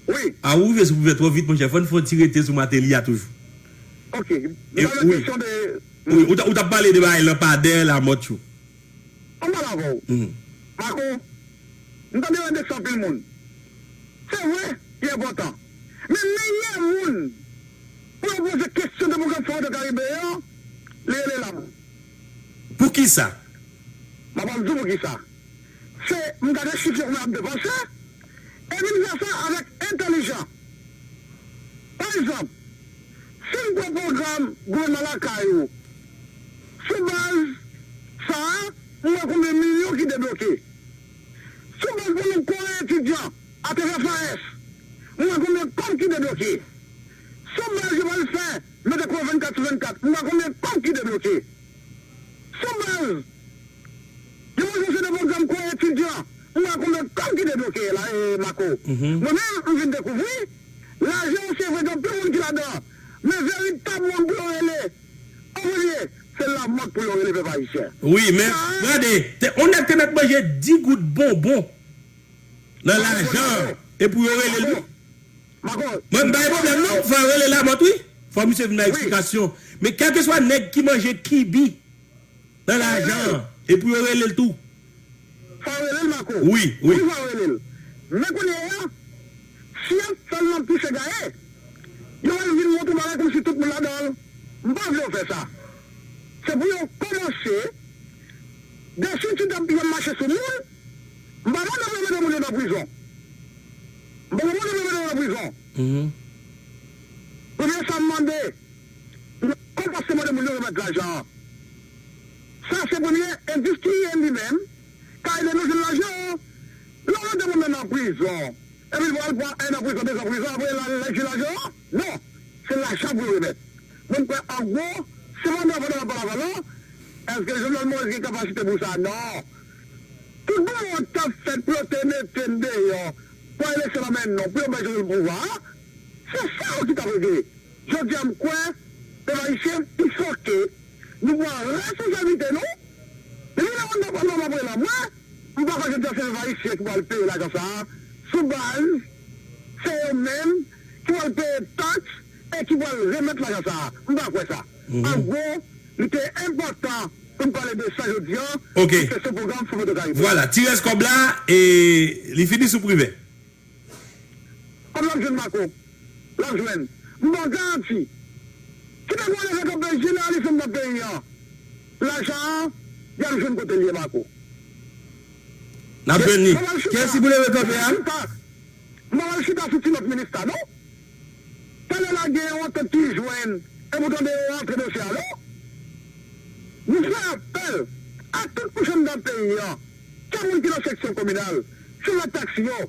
Wi. A, ou rive sou prive twò vit, monchè. Fò n fè yon ti rete sou Martelly a toujou. Ok. M pa nan kesyon de Wi, ou t ap pale de bagay lanpadè, lamòt yo. Ann pale avè w. Mako, m tande yo endekse anpil moun. Se vre, li enpòtan. Men meyè moun pou yo poze kesyon de pwogram Fòmotò Karibeyan, li rele Lamòt. Poukisa? M ap al di w poukisa. Se, m gade chif yo kòman y ap depanse, epi m fè sa avèk entèlijan. Pa egzanp, si m pran pwogram gouvènman lakay ou, sou baz sa a, m wè konbyen milyon ki debloke. Sou baz pou nou kore etidyan atravè FAES, m wè konbyen kòb ki debloke. Sou baz yo pral fè mete kouran vennkat sou vennkat, m wè konbyen kòb ki debloke. Sou baz yo pral fè de pwogram kore etidyan, m wè konbyen kòb ki debloke la, e, Mako. Mwen menm, m vin dekouvri, lajan yo se vre, gen anpil moun ki ladan, men veritab moun pou yo rele an premye, se Lamòt pou yo rele pèp ayisyen. Wi, men, gade, te, on nèg te mèt manje dis goud bonbon nan lajan an, e pou yo rele l tou. Mwen, m pa gen pwoblèm non, fò yo rele Lamòt, wi. Fò misye vin bay eksplikasyon. Men kèlkeswa nèg ki manje kibi nan lajan an, e pou yo rele l tou. Fò yo rele l, Mako. Wi, wi. Wi, fò yo rele l. Men kounye a, si y ap fè l nan pise gaye, yo al vin montre bagay kòmsi tout moun ladan l. M pa vle yo fè sa. Se pou yo kòmanse, de swit, si y ap mache sou moun, m pa mande pou yo mete moun yo nan prizon. M pa mande pou yo mete yo nan prizon. Premye sa m mande, kòmanse mande moun yo remèt lajan an. Sa se premye, endistriyen li menm ka ede nou jwenn lajan an. Lè w mete moun nan, nan prizon, epi l pral pran en an prizon, de zan prizon, apre l al jwenn lajan an? Non, se lajan pou yo remèt. Mwen kwè, an gwo, se pandan, pandan, pandan, pandan, èske Jovenel Moïse gen kapasite pou sa? Non. Tout bon t ap fèt pou yo te mete n deyò, pou eleksyon nan men nou, pou yo bay Jovenel pouvwa a. Se sa yo ki t ap regle. Jodi a, m kwè, pèp ayisyen, il faut que nou pran responsablite nou. Depi lè moun nan pran nòm apre lòm, mwen, m pa kwè jodi a se pèp ayisyen ki pral peye lajan sa a sou baz se yo menm ki pral peye taks e ki pral remèt lajan sa a. M pa kwè sa. An gwo, li te enpòtan pou n pale de sa jodi a, paske se pwogram Fòmotò Karibe. Vwala, ti rès kòb la, e li fini sou Privè. Kòb l ap jwenn, Mako, l ap jwenn. M ba w garanti, si te gen yon leve kanpe jeneral isit nan peyi a, lajan an, y ap jwenn kote l ye, Mako. N ap jwenn li. Kiyès ki pou leve kanpe a? M pa pral chita sou ti nòt minis la, non. Talè la gen yon antant ki jwenn, e pou tande yo rantre dosye a, non. Nou fè apèl a tout kouch anndan peyi a, ke moun ki nan seksyon kominal, chofè taksi yo,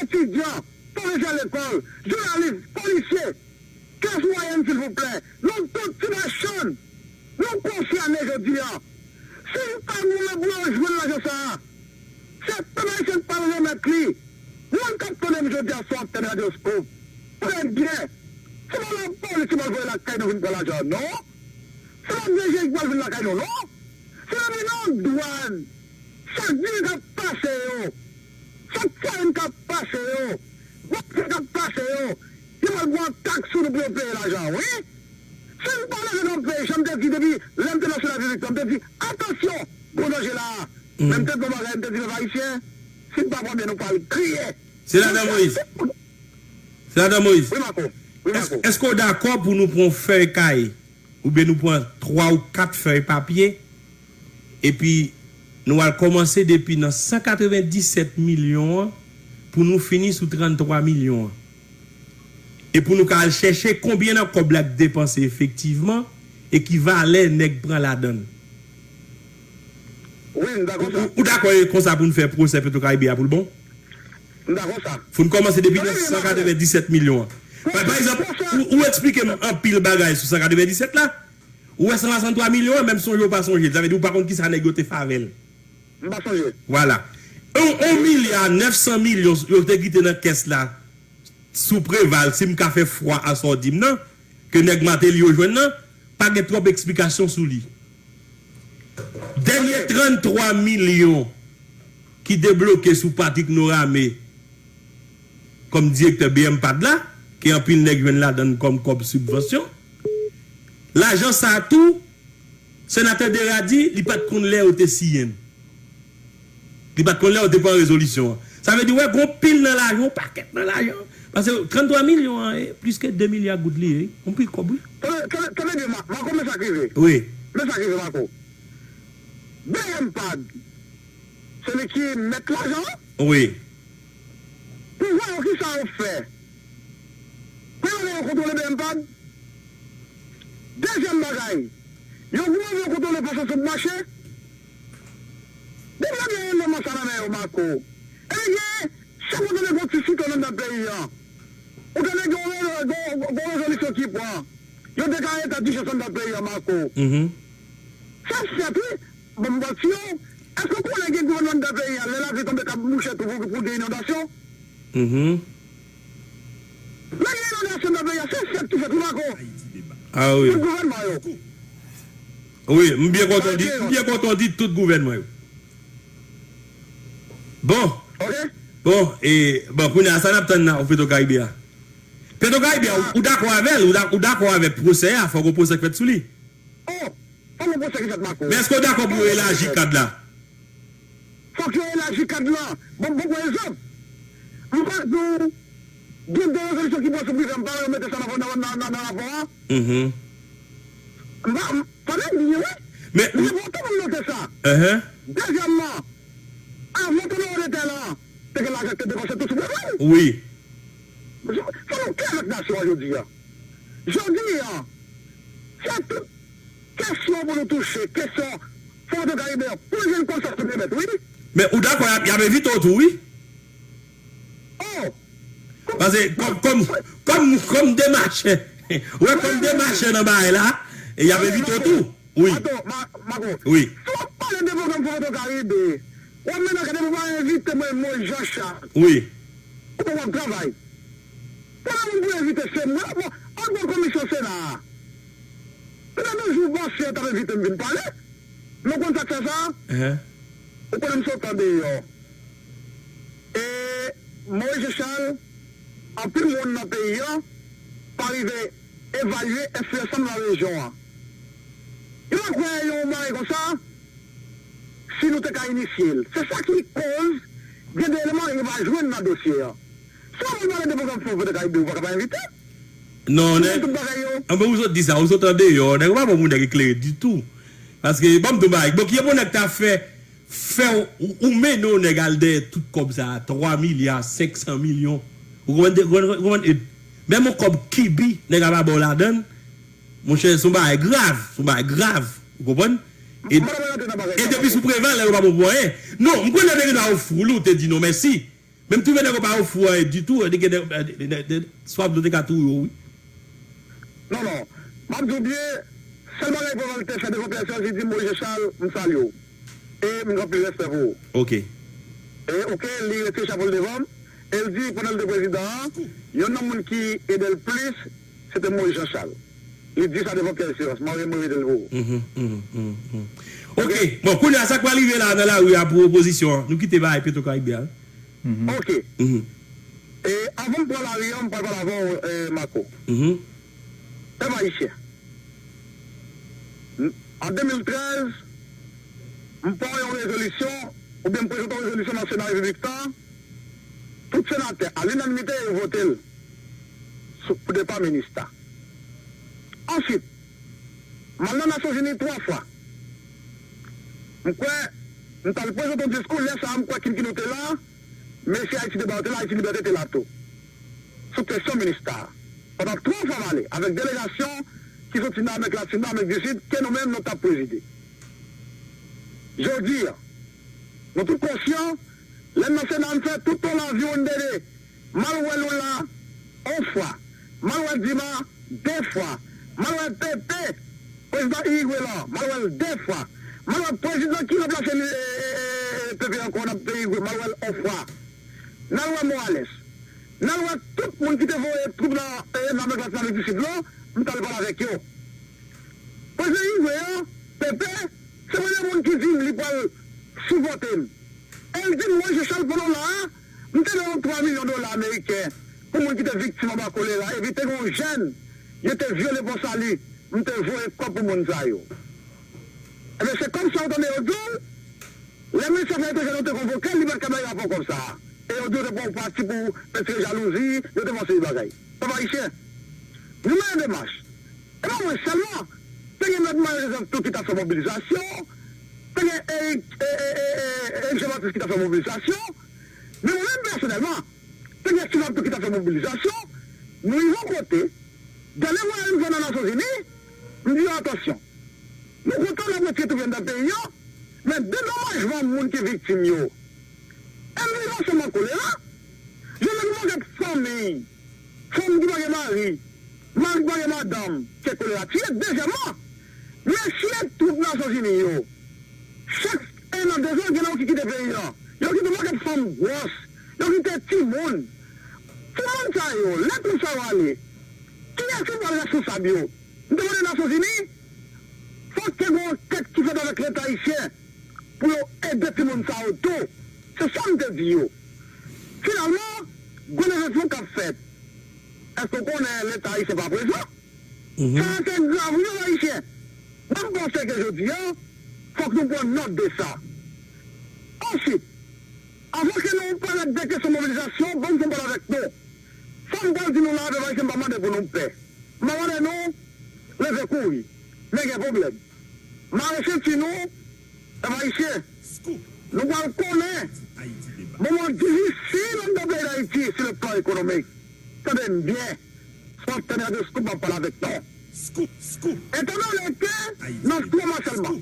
etidyan, pwofesè lekòl, jounalis, polisye, klas mwayèn, silvouplè, nou tout ti machann, nou konsène jodi a. Si n pa goumen pou yo jwenn lajan sa a, se pèp ayisyen k pral remèt li. Moun k ap tande m jodi a sou antèn Radyoskop, tande byen, se pa lapolis ki pral voye lakay nou vin pran lajan an, non. Se pa D G ki pral vin lakay nou, non. Se depi nan dwàn, chak diri k ap pase yo, chak farin k ap pase yo, bòfè k ap pase yo, yo pral pran taks sou nou pou yo peye lajan an, wi. Si n pa leve kanpe, jan m te di depi lè m te nan Sena Piblik la, m te di, atansyon, gwo danje la a. Men m te di yon bagay, m te di, pèp ayisyen, si n pa pran byen, nou pral kriye. Senatè Moïse. Senatè Moïse. Wi, Mako. Wi, Mako. Èske w dakò pou nou pran yon fèy kay oubyen nou pran twa ou kat fèy papye, epi nou al kòmanse depi nan san katrevenndisèt milyon an pou nou fini sou tranntwa milyon an. E pou nou ka al chèche konbyen nan kòb la k depanse efektivman e ki valè nèg pran ladan l. Wi, m dakò sa. Ou, ou dakò e konsa pou n fè pwosè Petwokaribe a pou l bon? M dakò sa. Fò n kòmanse depi nan san katrevenndisèt milyon an. Pa, pa egzanp, ou, ou eksplike m anpil bagay sou san katrevenndisèt la. Ou wè san swasanntwa milyon an, menm sonje ou pa sonje l. Sa vle di ou pa konn kisa nèg yo te fè avè l. M pa sonje. Vwala. On, on milya nèf san milyon yo te kite nan kès la. sou Preval, si m ka fè fwa a sa w di m nan, ke nèg Martelly yo jwenn nan, pa gen twòp eksplikasyon sou li. Dènye tranntwa milyon ki debloke sou Patrick Norame kòm direktè BMPAD la, ke anpil nèg jwenn ladan l kòm kòb sibvansyon, lajan sa a tou, Senatè Dera di li pa t konn lè yo te siyen l. Li pa t konn lè yo te pran rezolisyon an. Sa vle di, wè, gon pil nan lajan, yon pakèt nan lajan. Paske tranntwa milyon an, e plis ke de milya goud li ye, wi. Yon pil kòb, wi. Tande, tande, tande byen, Ma-, Marco, men sa k rive. Wi. Men sa k rive, Marco. BMPAD, se li ki mèt lajan an. Wi. Pouvwa yo, kisa yo fè? Premye bagay, yo kontwole BMPAD. Dezyèm bagay, yo gwo yo kontwole fason sou mache. Depi yo gen eleman sa nan men yo, Marco, epi gen chak kote gen ti sitwon anndan peyi an. Ou tande gen yon re-, gen yon, gen yon rezolisyon ki pran. Yo deklare eta dijans anndan peyi an, Marco. Mhm. Sa fèt, wi. Bon, m ba w ti yo. Èske w konnen gen gouvènman anndan peyi a, lè lavi tonbe k ap mouche tou pou, pou gen inondasyon? Mhm. Lè gen inondasyon nan peyi a, se fèt ki fèt, wi, Marco. Ah wi. Tout gouvènman yo. Wi, m byen kontan di, m byen kontan di tout gouvènman yo. Bon. Ok. Bon, e, bon, kounye a, sa n ap tann nan, o Petro Karibe a? Petro Karibe a, ou, ou dakò avè l, ou da-, ou dakò avèk pwosè a, fòk yon pwosè k fèt sou li. Oh, fòk yon pwosè ki fèt, Marco. Men èske w dakò pou yo elaji kad la? Fòk yo elaji kad la. Bon, bon, pa egzanp, m pa di w gen de rezolisyon ki pran sou prive, m pa wè yo mete sa nan, nan, nan, nan, nan rapò a. Mhm. M pa, m, tande, m di wi. Men, men se pou tout moun note sa. Uh-huh. Dezyèmman, avan Tremblemanntè la, te gen lajan ki te depanse tou sou Preval. Wi. Fò nou klè avèk nasyon an jodi a. Jodi a, se tout kesyon pou nou touche, kesyon Fò Petro Karibe a, pou l jwenn kòb sa sou remèt, wi. Men ou dakò, y ap, y ap envite w tou, wi. Oh! Paske kòm, kòm, kòm, kòm demachè, wè, kòm demachè nan bagay la, e y ap envite w tou. Wi. Ato, Ma-, Marco. Wi. Si w ap pale de pwogram Fò Petro Karibe, w ap mennen gade pou w pa envite mwen, Moïse Jean Charles. Wi. Ou pa w ap travay. Premye moun pou envite se mwen. Bon, an bon komisyon Sena a. Depi de jou panse yo t ap envite m vin pale. Men w konn sa k fè sa? Ehe. Ou konnen m sot andeyò. E Moïse Jean Charles, anpil moun nan peyi an pa rive evalye enfliyans sa nan rejyon an. Yo pa kwè yon bagay konsa, si nou te ka inisye l. Se sa ki koz gen de eleman yo pa jwenn nan dosye an. Si w ap pale de pwogram Fò Petro Karibe, ou pa ka pa envite. Non, nèg. Tout bagay yo. Anben, ou sot di sa, ou sot andeyò. Nèg, ou pa bon pou nèg eklere ditou. Paske, ban m di w bagay. Bon, ki bon nèg ta fè, fè w, ou, ou mennen yon nèg al dèyè tout kòb sa a, twa milya senk san milyon. Ou konprann, ou konprann, ou konprann, e, menm yon kòb kibi, nèg ap ba w ladan l, monchè, se yon bagay grav, se yon bagay grav. Ou konprann? E, e depi sou Preval, nèg yo pa bon pou anyen. Non, m konnen te gen dwa ofri w li, ou te di non mèsi. Men m twouve nèg yo pa ofri w anyen ditou, de, de, de, de, de, swaf nou te ka touye w, wi. Non, non. M ap di w byen, sèl bagay Preval te fè devan Pyè Sèj, li di, Moïse Jean Charles, m salye w. E m gen anpil respè pou ou. Ok. E, ok, li retire chapo l devan m, e l di, pandan l te prezidan an, yonn nan moun ki ede l plis, se te Moïse Jean Charles. Li di sa devan Pyè Esperans, m ap remete l pou ou. Mhm, mhm, mhm, mhm. Ok, bon, kounye a, sa k pral rive la nan lari a pou opozisyon an? Nou kite bagay Petro Karibe a. Mhm. Ok. Mhm. E avan m pran lari a, m pral pale avè w, e, Marco. Mhm. Pèp ayisyen. N-, an de mil trèz, m pran yon rezolisyon, oubyen m prezante yon rezolisyon nan Sena Repiblik la, tout senatè, a linanimite, yo vote l sou, pou depa minis la. Answit, m al nan Nasyonzini twa fwa. M kwè, m t al prezante yon diskou, lè sa a, m kwè Kim Ki Nou te la, mesye Ayiti Deba yo te la, Ayiti Libète te la tou. Sou kesyon minis la, pandan twa fwa m ale, avèk delegasyon ki soti nan Amerik Latin nan, Amerik di Sid, ke nou menm nou t ap prezide. Jodi a, nou tout konsyan, lè n nan Sena, n fè tout yon lavi, yon dede, m al wè Lula yon fwa, m al wè Dima de fwa, m al wè Pepe, prezidan Irigwe lan, m al wè l de fwa, m al wè prezidan ki ranplase li, e, e, e, e, Pepe ankò nan peyi Irigwe, m al wè l yon fwa. N al wè Morales. N al wè tout moun ki te voye twoup nan, e, nan Amerik Latin, Amerik di Sid lan, m t al pale avèk yo. Prezidan Yvre an, Pepe, se premye moun ki di m li pral sipòte m. E l di m, mwen, Jean Charles, pandan w la a, m te ba w twa milyon dola ameriken pou moun ki te viktim anba kolera, epi te gen yon jèn, yo te vyole Pon Sali, m te voye kòb pou moun sa yo. Ebyen, se kòb sa w tande yo di w, lè minis afè etranjè nou te konvoke l, li pa t ka bay rapò kòb sa a. E yo di yo te pran yon pati pou retire jalouzi, yo te fè yon seri bagay. Pèp ayisyen, nou mennen demach. E pa mwen sèlman. Te gen Mèt Marie Joseph tou ki t ap fè mobilizasyon. Te gen Eric, e, e, e, e, Eric Jean Baptiste ki t ap fè mobilizasyon. Men mwen menm pèsonèlman, te gen Estivab tou ki t ap fè mobilizasyon. Nou rive yon kote, dènye vwayaj nou fè nan Nasyonzini, m di yo, atansyon. Nou kontan n ap retire twoup yo anndan peyi an, men dedomajman moun ki viktim yo, e m viv ansanm ak kolera, yo menm yon pakèt fanmi, fanm ki pa gen mari, mari ki pa gen madanm, ke kolera tiye. Dezyèmman, mesye twoup Nasyonzini yo, chak en an, dezan, gen nan yo ki kite peyi an. Yo kite yon pakèt fanm gwòs, yo kite timoun. Timoun sa yo, lè twoup sa yo ale, kiyès ki pral reskonsab yo? M te mande Nasyonzini, fòk te gen yon tèt ki fèt avèk Leta ayisyen pou yo ede timoun sa yo tou. Se sa m te di yo. Finalman, gwo devlopman k ap fèt. Èske w konnen Leta ayisyen pa prezan? Sa a se grav, wi, pèp ayisyen. Mwen, m panse ke jodi a, fòk nou pran nòt de sa. Answit, avan ke nou parèt de kesyon mobilizasyon, ban m fè yon pale avèk nou. Sa m pral di nou la a, pèp ayisyen, m pa mande pou nou pè. M pa mande nou leve kouri, men gen pwoblèm. Mare senti nou, pèp ayisyen. Nou pral konnen moman difisil anndan peyi Dayiti sou le plan ekonomik. Tande m byen, si w ap tande radyo Scoop, m ap pale avèk nou. Etandone ke nan twa mwa sèlman,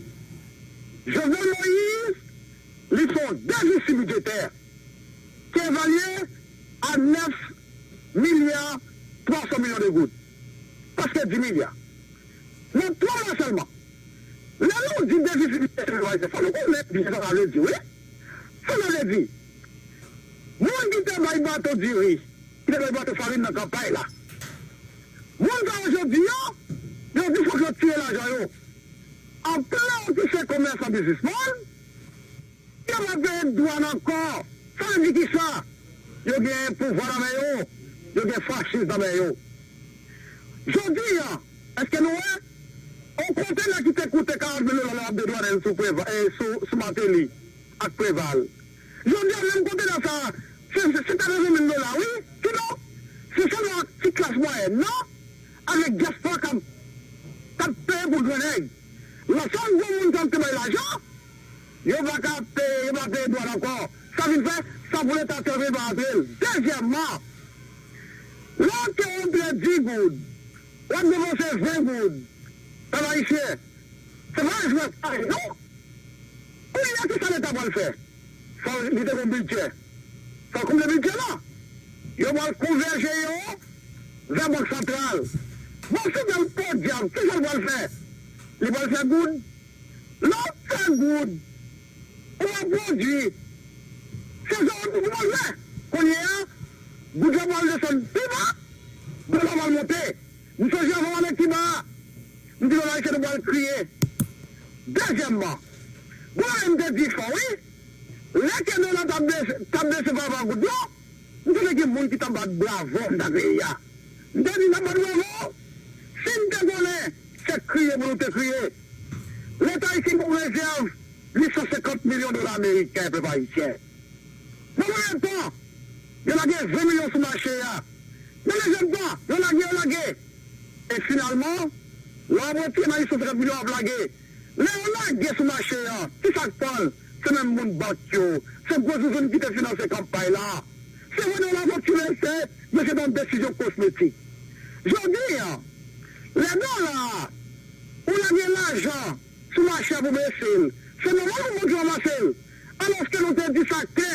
Jovenel Moïse, li fè yon defisi bidjetè ki evalye a nèf milya twa san milyon de goud. Prèske dis milya. Nan twa mwa sèlman. Lè nou di defisi bidjetè, fò nou konnen byen sa sa vle di, wi. Sa sa vle di? Moun ki te bay bato diri, ki te bay bato farin nan kanpay la, moun sa yo jodi a, yo di fòk yo tire lajan yo. Anpil nan yo ki se komèsan, biznismann, yo pa peye dwàn ankò. Sa vle di kisa? Yo gen pouvwa nan men yo. Yo gen franchiz nan men yo. Jodi a, èske nou wè? On kontenè ki te koute karant mil dola lè w ap dedwannen l sou Preva-, e, sou, sou Martelly ak Preval. Jodi a, menm kontenè sa a, se, se, se katreven mil dola, wi. Sinon, se sèlman ti klas mwayèn nan, avèk dyaspora k ap, k ap peye pou grannèg. Lòt sa, gwo moun sa yo te bay lajan, yo pa ka peye, yo pa peye dwàn ankò. Sa vin fè, sa pou Leta tèlman pa antre l. Dezyèmman, lè w te rantre dis goud, w ap depanse ven goud. Pèp ayisyen, se pa jwèt sa ye, non. Kounye a, kisa Leta pral fè? Fò li te gen bidjè. Fò konbyen bidjè la? Yo pral konvèje yo vè Bank Santral. Bank Santral, podyab, kisa l pral fè? Li pral fè goud? Lè w fè goud, ou ap pwodui. Se sa w tou pral fè. Kounye a, goud la pral desann pi ba, dola pral monte. M sonje avan m ale Kiba a, m di bagay ke nou pral kriye. Dezyèmman, bon, m te di fò, wi. Lè ke dola t ap bese, t ap bese pa rapò ak goud la, m te gen moun ki t ap bat bravo anndan peyi a. M te di n ap bat bravo. Si m te konnen se kriye pou nou te kriye. Leta ayisyen gen yon rezèv uit san senkant milyon dola ameriken, pèp ayisyen. Nan premye tan, yo lage ven milyon sou mache a. Nan dezyèm tan, yo lage, yo lage. E finalman, lè w ap retire nan uit san senkant milyon w ap lage. Lè yo lage sou mache a, kisa k pran l? Se menm moun bank yo, se gwo zouzoun ki te finanse kanpay la. Se vre dola fòk ti bese, men se te yon desizyon kosmetik. Jodi a, lè dola a, ou lage lajan sou mache a pou bese l, se nòmal pou bank yo ranmase l. Alòske nou te di sa klè,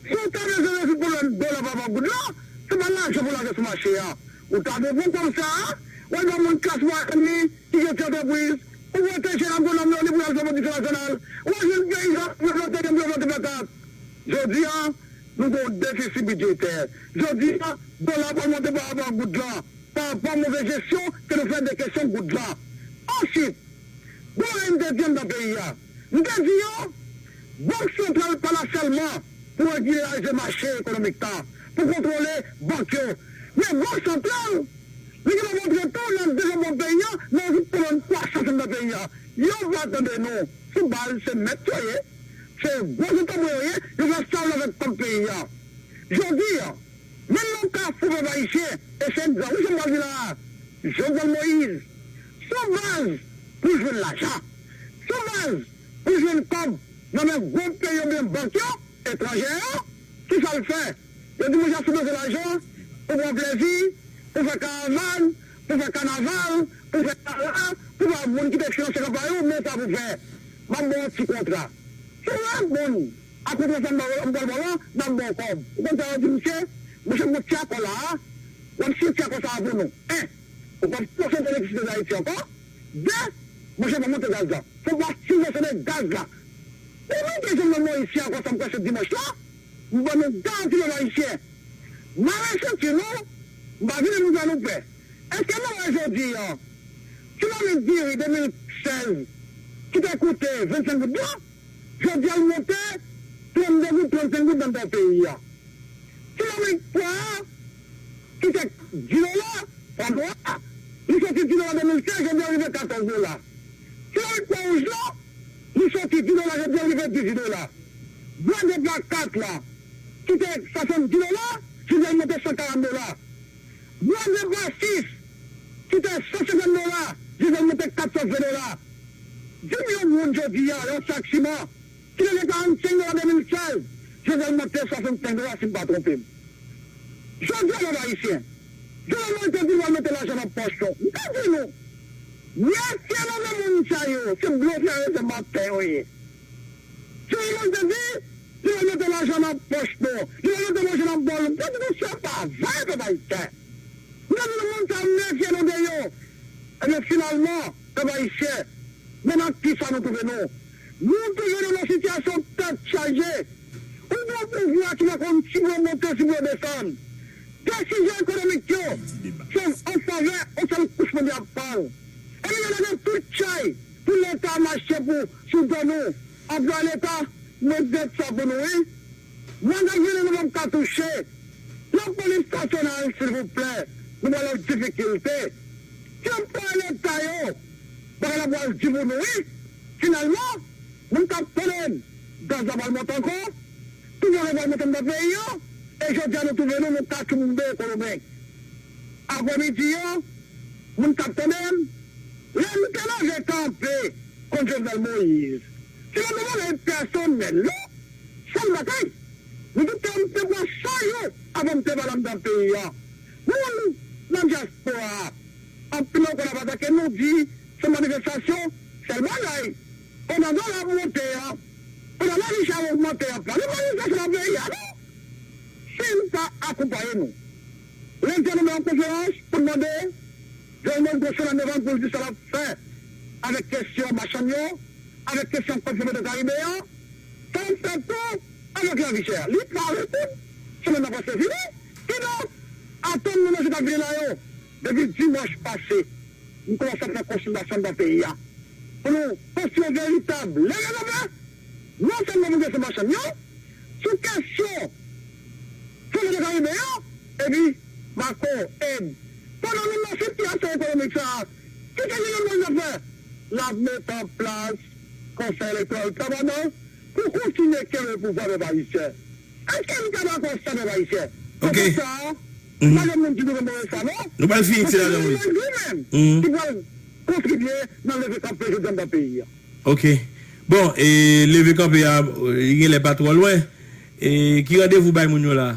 si w ta bezwen rezoud pwoblèm dola pa rapò ak goud la, se pa lajan pou lage sou mache a. Ou ta dwe pran kòb sa a, w al ba moun klas mwayèn li, ki gen ti antrepriz, ou pwoteje l ak gwo nonm yo, li pou y al fè pwodiksyon nasyonal. Ou al jwenn peyizan, pou yo plante, pou yo plante patat. Jodi a, nou gen yon defisi bidjetè. Jodi a, dola pral monte parapò a goud la, parapò a move jesyon ke nou fè de kesyon goud la. Answit, gon bagay m te di anndan peyi a. M te di yo, Bank Santral pa la sèlman pou regilarize mache ekonomik la, pou kontwole bank yo. Men Bank Santral, li gentan montre tou nan devlopman peyi a, nan vin pran kwasans anndan peyi a. Yo pa tande nou. Sou baz, se mèt yo ye. Se gwo zantanpre yo ye. Yo fè sa yo vle avèk kòb peyi a. Jodi a, menm nan kafou pèp ayisyen, e se egzanp wi sa m pral di la a, Jovenel Moïse, sou baz pou jwenn lajan, sou baz pou jwenn kòb nan men gwo peyi oubyen bank yo, etranjè yo, kisa l fè? Yo di moun sa sou bezwen lajan, pou pran plezi, pou fè karavàn, pou fè kanaval, pou fè gala, pou ba moun ki te finanse kanpay ou, men sa pou fè. M ap ba w yon ti kontra. Si w reponn a kontra sa m ba w, m pral ba w lan, m ap ba w kòb. Ou konn sa yo di misye? Monchè, m gon ti akò la a, w ap siyen ti akò sa a pou nou. En, ou p ap finanse elektrisite Dayiti ankò. De, monchè, pa monte gaz la. Fò w pa sibvansyone gaz la. Ou menm ki jwenn nan Moïse ankò sa m kwè se dimanch la, m ban nou garanti pèp ayisyen. Mare senti nou, m pa vini pou m fè nou pè. Èske nou wè jodi a, ti mamit diri de mil sèz ki te koute vennsenk goud la, jodi a l monte trannde goud, trannsenk goud anndan peyi a? Ti mamit pwa a, ki te dis dola, pwa nwa a, li soti dis dola de mil sèz, jodi a rive katòz dola. Ti mamit pwa wouj la, li soti dis dola, jodi a rive dizuit dola. Bwat de pa kat la, ki te swasanndis dola, jodi a li monte san karant dola. Bwat de pa sis, ki te san senkant dola, jodi a li monte kat san ven dola. Di m yon moun jodi a, yon sak siman, ki te gen karannsenk dola de mil sèz, jodi a l monte swasannsenk dola, si m pa twonpe m. Jodi a, pèp ayisyen, Jovenel Moïse te di l pral mete lajan nan pòch nou. M te di nou, mesye, move moun sa yo, se blofè, se mantè yo ye. Jovenel Moïse te di, li pral mete lajan nan pòch nou, li pral mete manje nan bòl nou. M te di nou, se pa vre, pèp ayisyen. M te di nou, moun sa yo, mefye nou de yo. Ebyen, finalman, pèp ayisyen, men nan kisa nou twouve nou? Nou twouve nou nan sitiyasyon tèt chaje. Ou gen yon pouvwa ki pa konn si pou yo monte, si pou yo desann. Desizyon ekonomik yo se an favè yon sèl kouch mondyal pa l. Epi yo lage tout chay pou Leta mache pou sou do nou. Anplwaye Leta, mwen di sa pou nou, wi. Mwen ap vini, nou p ap ka touche. Lapolis nasyonal, silvouplè, nou pral nan difikilte. Ki anplwaye Leta yo, bagay la pral di pou nou, wi. Finalman, moun k ap tande m, gaz la pral monte ankò, tout bagay pral monte anndan peyi a, e jodi a nou twouve nou, nou katchoumbe ekonomik. Aprèmidi a, moun k ap tande m, lè m te leve kanpe kont Jovenel Moïse, se pa yon bagay pèsonèl, non. Sèl bagay, nou tout te, m te pran san yo avan m te pale anndan peyi a. Moun nan dyaspora a, anpil nan yo konn ap atake nou, di se manifestasyon, sèl bagay, pandan dola ap monte a, pandan lavi chè ap ogmante a, pa gen manifestasyon nan peyi a, non. Si n pa akonpaye nou. Lendi a nou bay yon konferans pou n mande Jovenel Moïse gon sèl an devan pou l di sa l ap fè avèk kesyon machann yo, avèk kesyon kòb Fon Vèt Karibe a, sa l ap fè tou avèk lavi chè a. Li pa reponn, semèn nan prèske fini. Kidonk, atann nou nan jou k ap vini la yo, depi dimanch pase, nou kòmanse ap fè konsiltasyon anndan peyi a. Pou nou konstwi yon veritab leve kanpe, non sèlman pou kesyon machann yo, sou kesyon Fon Vèt Karibe yo, epi Marco Ed. Pandan nou nan sitiyasyon ekonomik sa a, ki se li menm mwen fè? L ap mete an plas Konsèy Elektoral Pèmanan pou kontinye kenbe pouvwa pèp ayisyen. Èske nou ta dakò sa, pèp ayisyen? Ok. Se pou sa, pa gen moun ki dwe mande sa, non. Nou pral fini ti la, Jean Louis. Èske se li menm ki pral kontribye nan leve kanpe jodi a anndan peyi a? Ok. Bon, e leve kanpe a, li genlè pa twò lwen. E ki randevou bay moun yo la?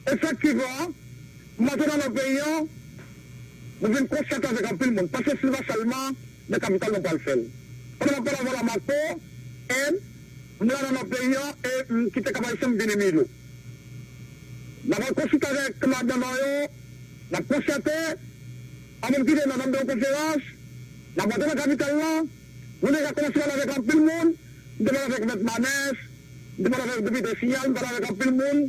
Efektivman, m antre nan nò peyi a, mwen vin konsyante avèk anpil moun, paske se pa sèlman nan kapital mwen pral fè l. Pandan m ap pale avè w la, Marco, e m la nan nò peyi a, e m kite Kap Ayisyen, m vini Milo. N ap al konsilte avèk madanm yo, n ap konsyante, anvan m kite, n ap nan yon konferans, n ap antre nan kapital la, nou deja kòmanse pale avèk anpil moun, m te pale avèk Mèt Manès, M te pale avèk depite Siyal, m pale avèk anpil moun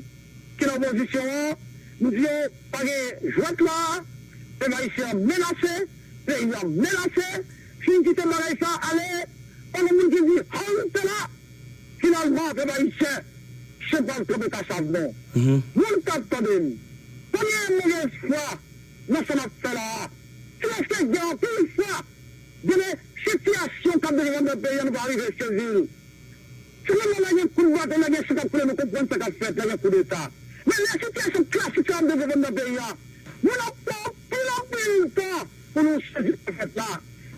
ki nan opozisyon an. M di yo, pa gen jwèt la, pèp ayisyen an menase, peyi an menase. Si n kite bagay sa ale, pa gen moun ki di, "Halte la!" Finalman, pèp ayisyen, se pa l kanpe kasav non. Moun k ap tande m, premye move fwa nan sa n ap fè la a, se paske gen anpil fwa, gen de sitiyasyon k ap devoze anndan peyi an, nou pa rive sezi l. Se nòmal, lè gen kout baton, lè gen san k ap koule, nou konprann sa k ap fèt, lè gen koudeta. Men lè sitiyasyon klasik sa ap devoze anndan peyi a, nou ap pran anpil, anpil tan pou nou sezi sa k ap fèt la.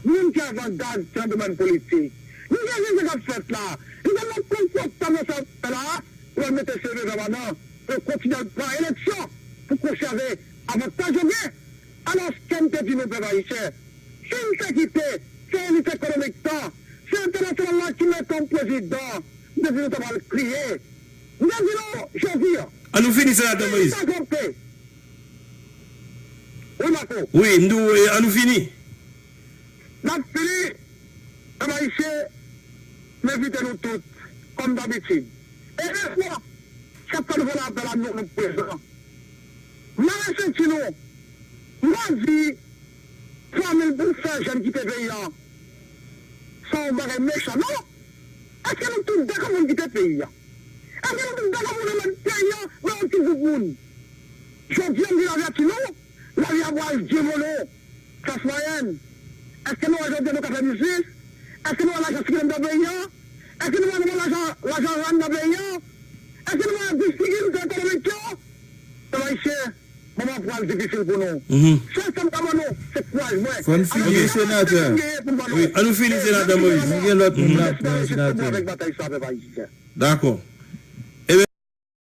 Nou menm ki avangad nan domèn politik, nou sezi sa k ap fèt la. Nou tèlman konfòtab nan sa k ap fèt la, nou pral mete seri de pèmanan pou yo kontinye al pran eleksyon pou konsève avantaj yo gen. Alòske m te di nou, pèp ayisyen, si n te kite, se elit ekonomik tan, se entènasyonal la ki mete yon prezidan, m te di nou ta pral kriye. M te di nou, jodi a, An nou fini, Senatè Moïse. Wi, Marco. Wi, m di w, eh, an nou fini. N ap fini, pèp ayisyen, m envite nou tout, kòm dabitid. E lè fwa, chak fwa nou fè lapèl a nou, nou prezan. Mare senti nou, mandi twa mil pou fè jèn kite peyi a, se yon bagay mechan, non? Èske nou tout dakò pou n kite peyi a? Èske nou tout dakò pou n remèt peyi a nan yon ti gwoup moun? Jodi a, m vin avèti nou, lavi a pral devole klas mwayèn. Èske nou wè jodi a nou ka fè biznis? Èske nou wè lajan sikile nan peyi a? Èske nou wè nou wè lajan, lajan rann nan peyi a? Èske nou wè difikilte ekonomik yo? Pèp ayisyen, moman pral difisil pou nou. Sèl sa m ka ban nou, se kouraj mwen. Fò n fini, senatè. Wi, an nou fini, senatè Moïse. Nou gen lòt moun n ap pran, senatè. Avèk batay sa, pèp ayisyen. Dakò.